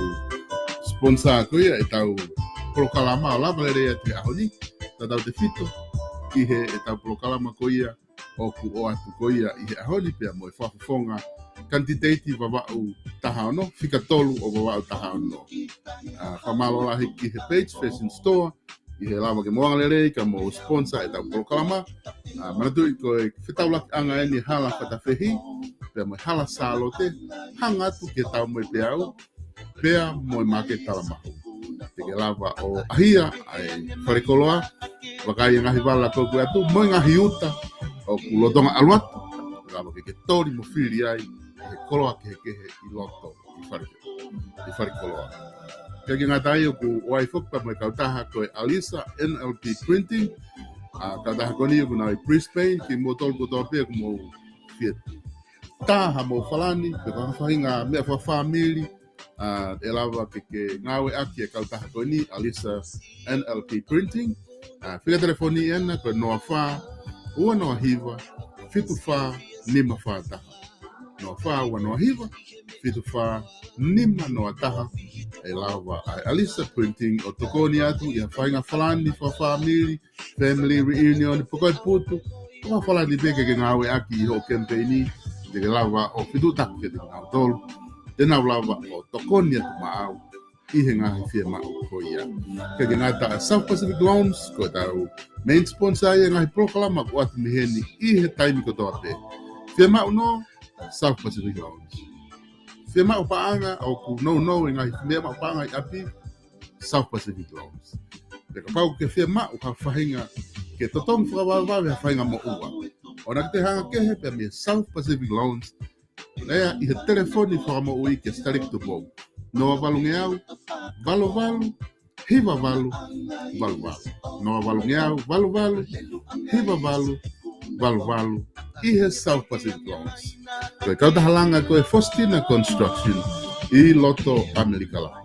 sponsor ko ia ʻetau polokalama ʻo lava lelei atu he ʻaho ni, tautautefito ki heʻetau polokalama ko ia ʻoku ʻoatu ko ia ʻi he ʻaho ni pea mo e fakafofonga kanititeiti Vavaʻu taha ono, fika tolu ʻo Vavaʻu taha ono. ʻA, fakamālō lahi ki he Page Fashion Store, ʻi he lava ke mou angalelei ka mou sponsor ʻetau polokalama. ʻA, manatuʻi ko e fetaulakiʻanga eni hala fakataha fehi, pea mo e hala Sālote, hanga atu ki he Taumoepeau, pea mo e Māketi Talamahu. Te ke lava ʻo ʻahia ʻa e falekoloa, vakai e ngaahi vala ko ē ʻoku ʻatu, mo e ngaahi uta ʻoku lolotonga ʻalu atu, lava ke ke toli mo fili ai ʻi he koloa kehekehe ʻi loto ʻi fale, ʻi falekoloa. Kae ʻikai ke ngata ai ʻoku ʻi ai foki pea mo e kautaha ko e Alisa N L P Printing, ʻa, kautaha ko eni ʻoku nau ʻi Brisbane, kimoutolu kotoa pē ʻoku mou fie tā haʻamou falani, pe ko ha faʻahinga meʻa fakafāmili, ʻa, ʻe lava ke ke ngāueʻaki e kautaha ko eni, Alisa N L P Printing. ʻA, fika telefoni ʻena ko e noa fā, ua noa hiva, fitu fā, nima fā taha. Noa fā, ua noa hiva, fitu fā, nima noa taha. ʻE lava ʻa e Alisa Printing ʻo tokoni atu ʻi ha faʻahinga falani fakafāmili, family reunion, pe ko e putu, pe ko ha falani pē ke ke ngāueʻaki ʻi hoʻo kemipeini, te ke lava ʻo fetuʻutaki kiate kinautolu, te nau lava ʻo tokoni atu maʻau ʻi he ngaahi fiemaʻu ko ia. Kae ʻikai ke ngata, South Pacific Loans, ko ʻetau main sponsor ʻi he ngaahi polokalama ʻoku ʻoatu mei heni ʻi he taimi kotoa pē. Fiemaʻu nō, South Pacific Loans. Fiemaʻu paʻanga ʻoku nounou e ngaahi meʻamaʻu paʻanga ʻi ʻapi, South Pacific Loans. Pea kapau ʻoku ke fiemaʻu ha faʻahinga ke totongi fakavavevave ha faʻahinga moʻua, ʻoua naʻa ke toe hanga ʻo kehe pea mei he South Pacific Loans. Lea ʻi he telefoni fakamoʻui ke stalek tu pou. Noa valungeau, valu valu, hiva valu, valu valu. Noa valungeau, valu valu, hiva valu, valu valu. ʻI he South Pacific Loans. Ko e kautaha langa ko e Faustina Construction ʻi loto ʻAmelika Lahi.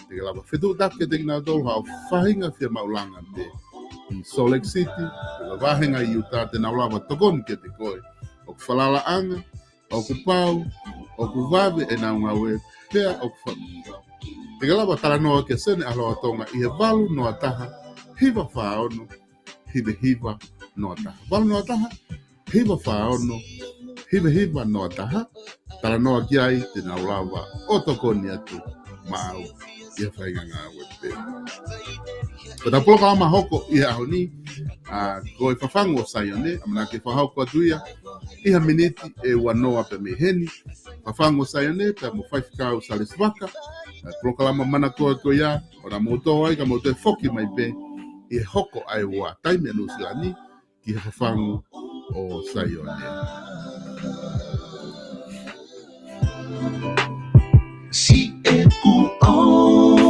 Te ke lava fetuʻutaki kiate kinautolu ha faʻahinga fiemaʻu langa pē ʻi Salt Lake City, pe ko e vāhenga ʻi Utah, te nau lava tokoni kiate koe. ʻOku falalaʻanga, ʻoku pau, ʻoku vave ʻenau ngāue, pea ʻoku fa-, te ke lava talanoa kia Sene ʻAloa Tonga ʻi he valu noa taha, hiva fā ono, hiva hiva noa taha. Valu noa taha, hiva fā ono, hiva hiva noa taha. Talanoa ki ai, te nau lava ʻo tokoni atu maʻau ʻi ha faʻahinga ngāue pē. Ko ʻeta polokalama hoko ʻi he ʻaho ni, ʻa, ko e Fafangu ʻo Saione, ʻamanaki ke fakahoko atu ia ʻi ha miniti ʻe ua noa pē mei heni. Fafangu ʻo Saione, pea mo Faifekau Salesi Vaka, ʻa, polokalama manakoa ko ia, ʻo na mou tō ai ka mou toe foki mai pē ʻi he hoko ʻa e ua taimi ʻa Nuʻusila ni, ki he Fafangu ʻo Saione. C N O.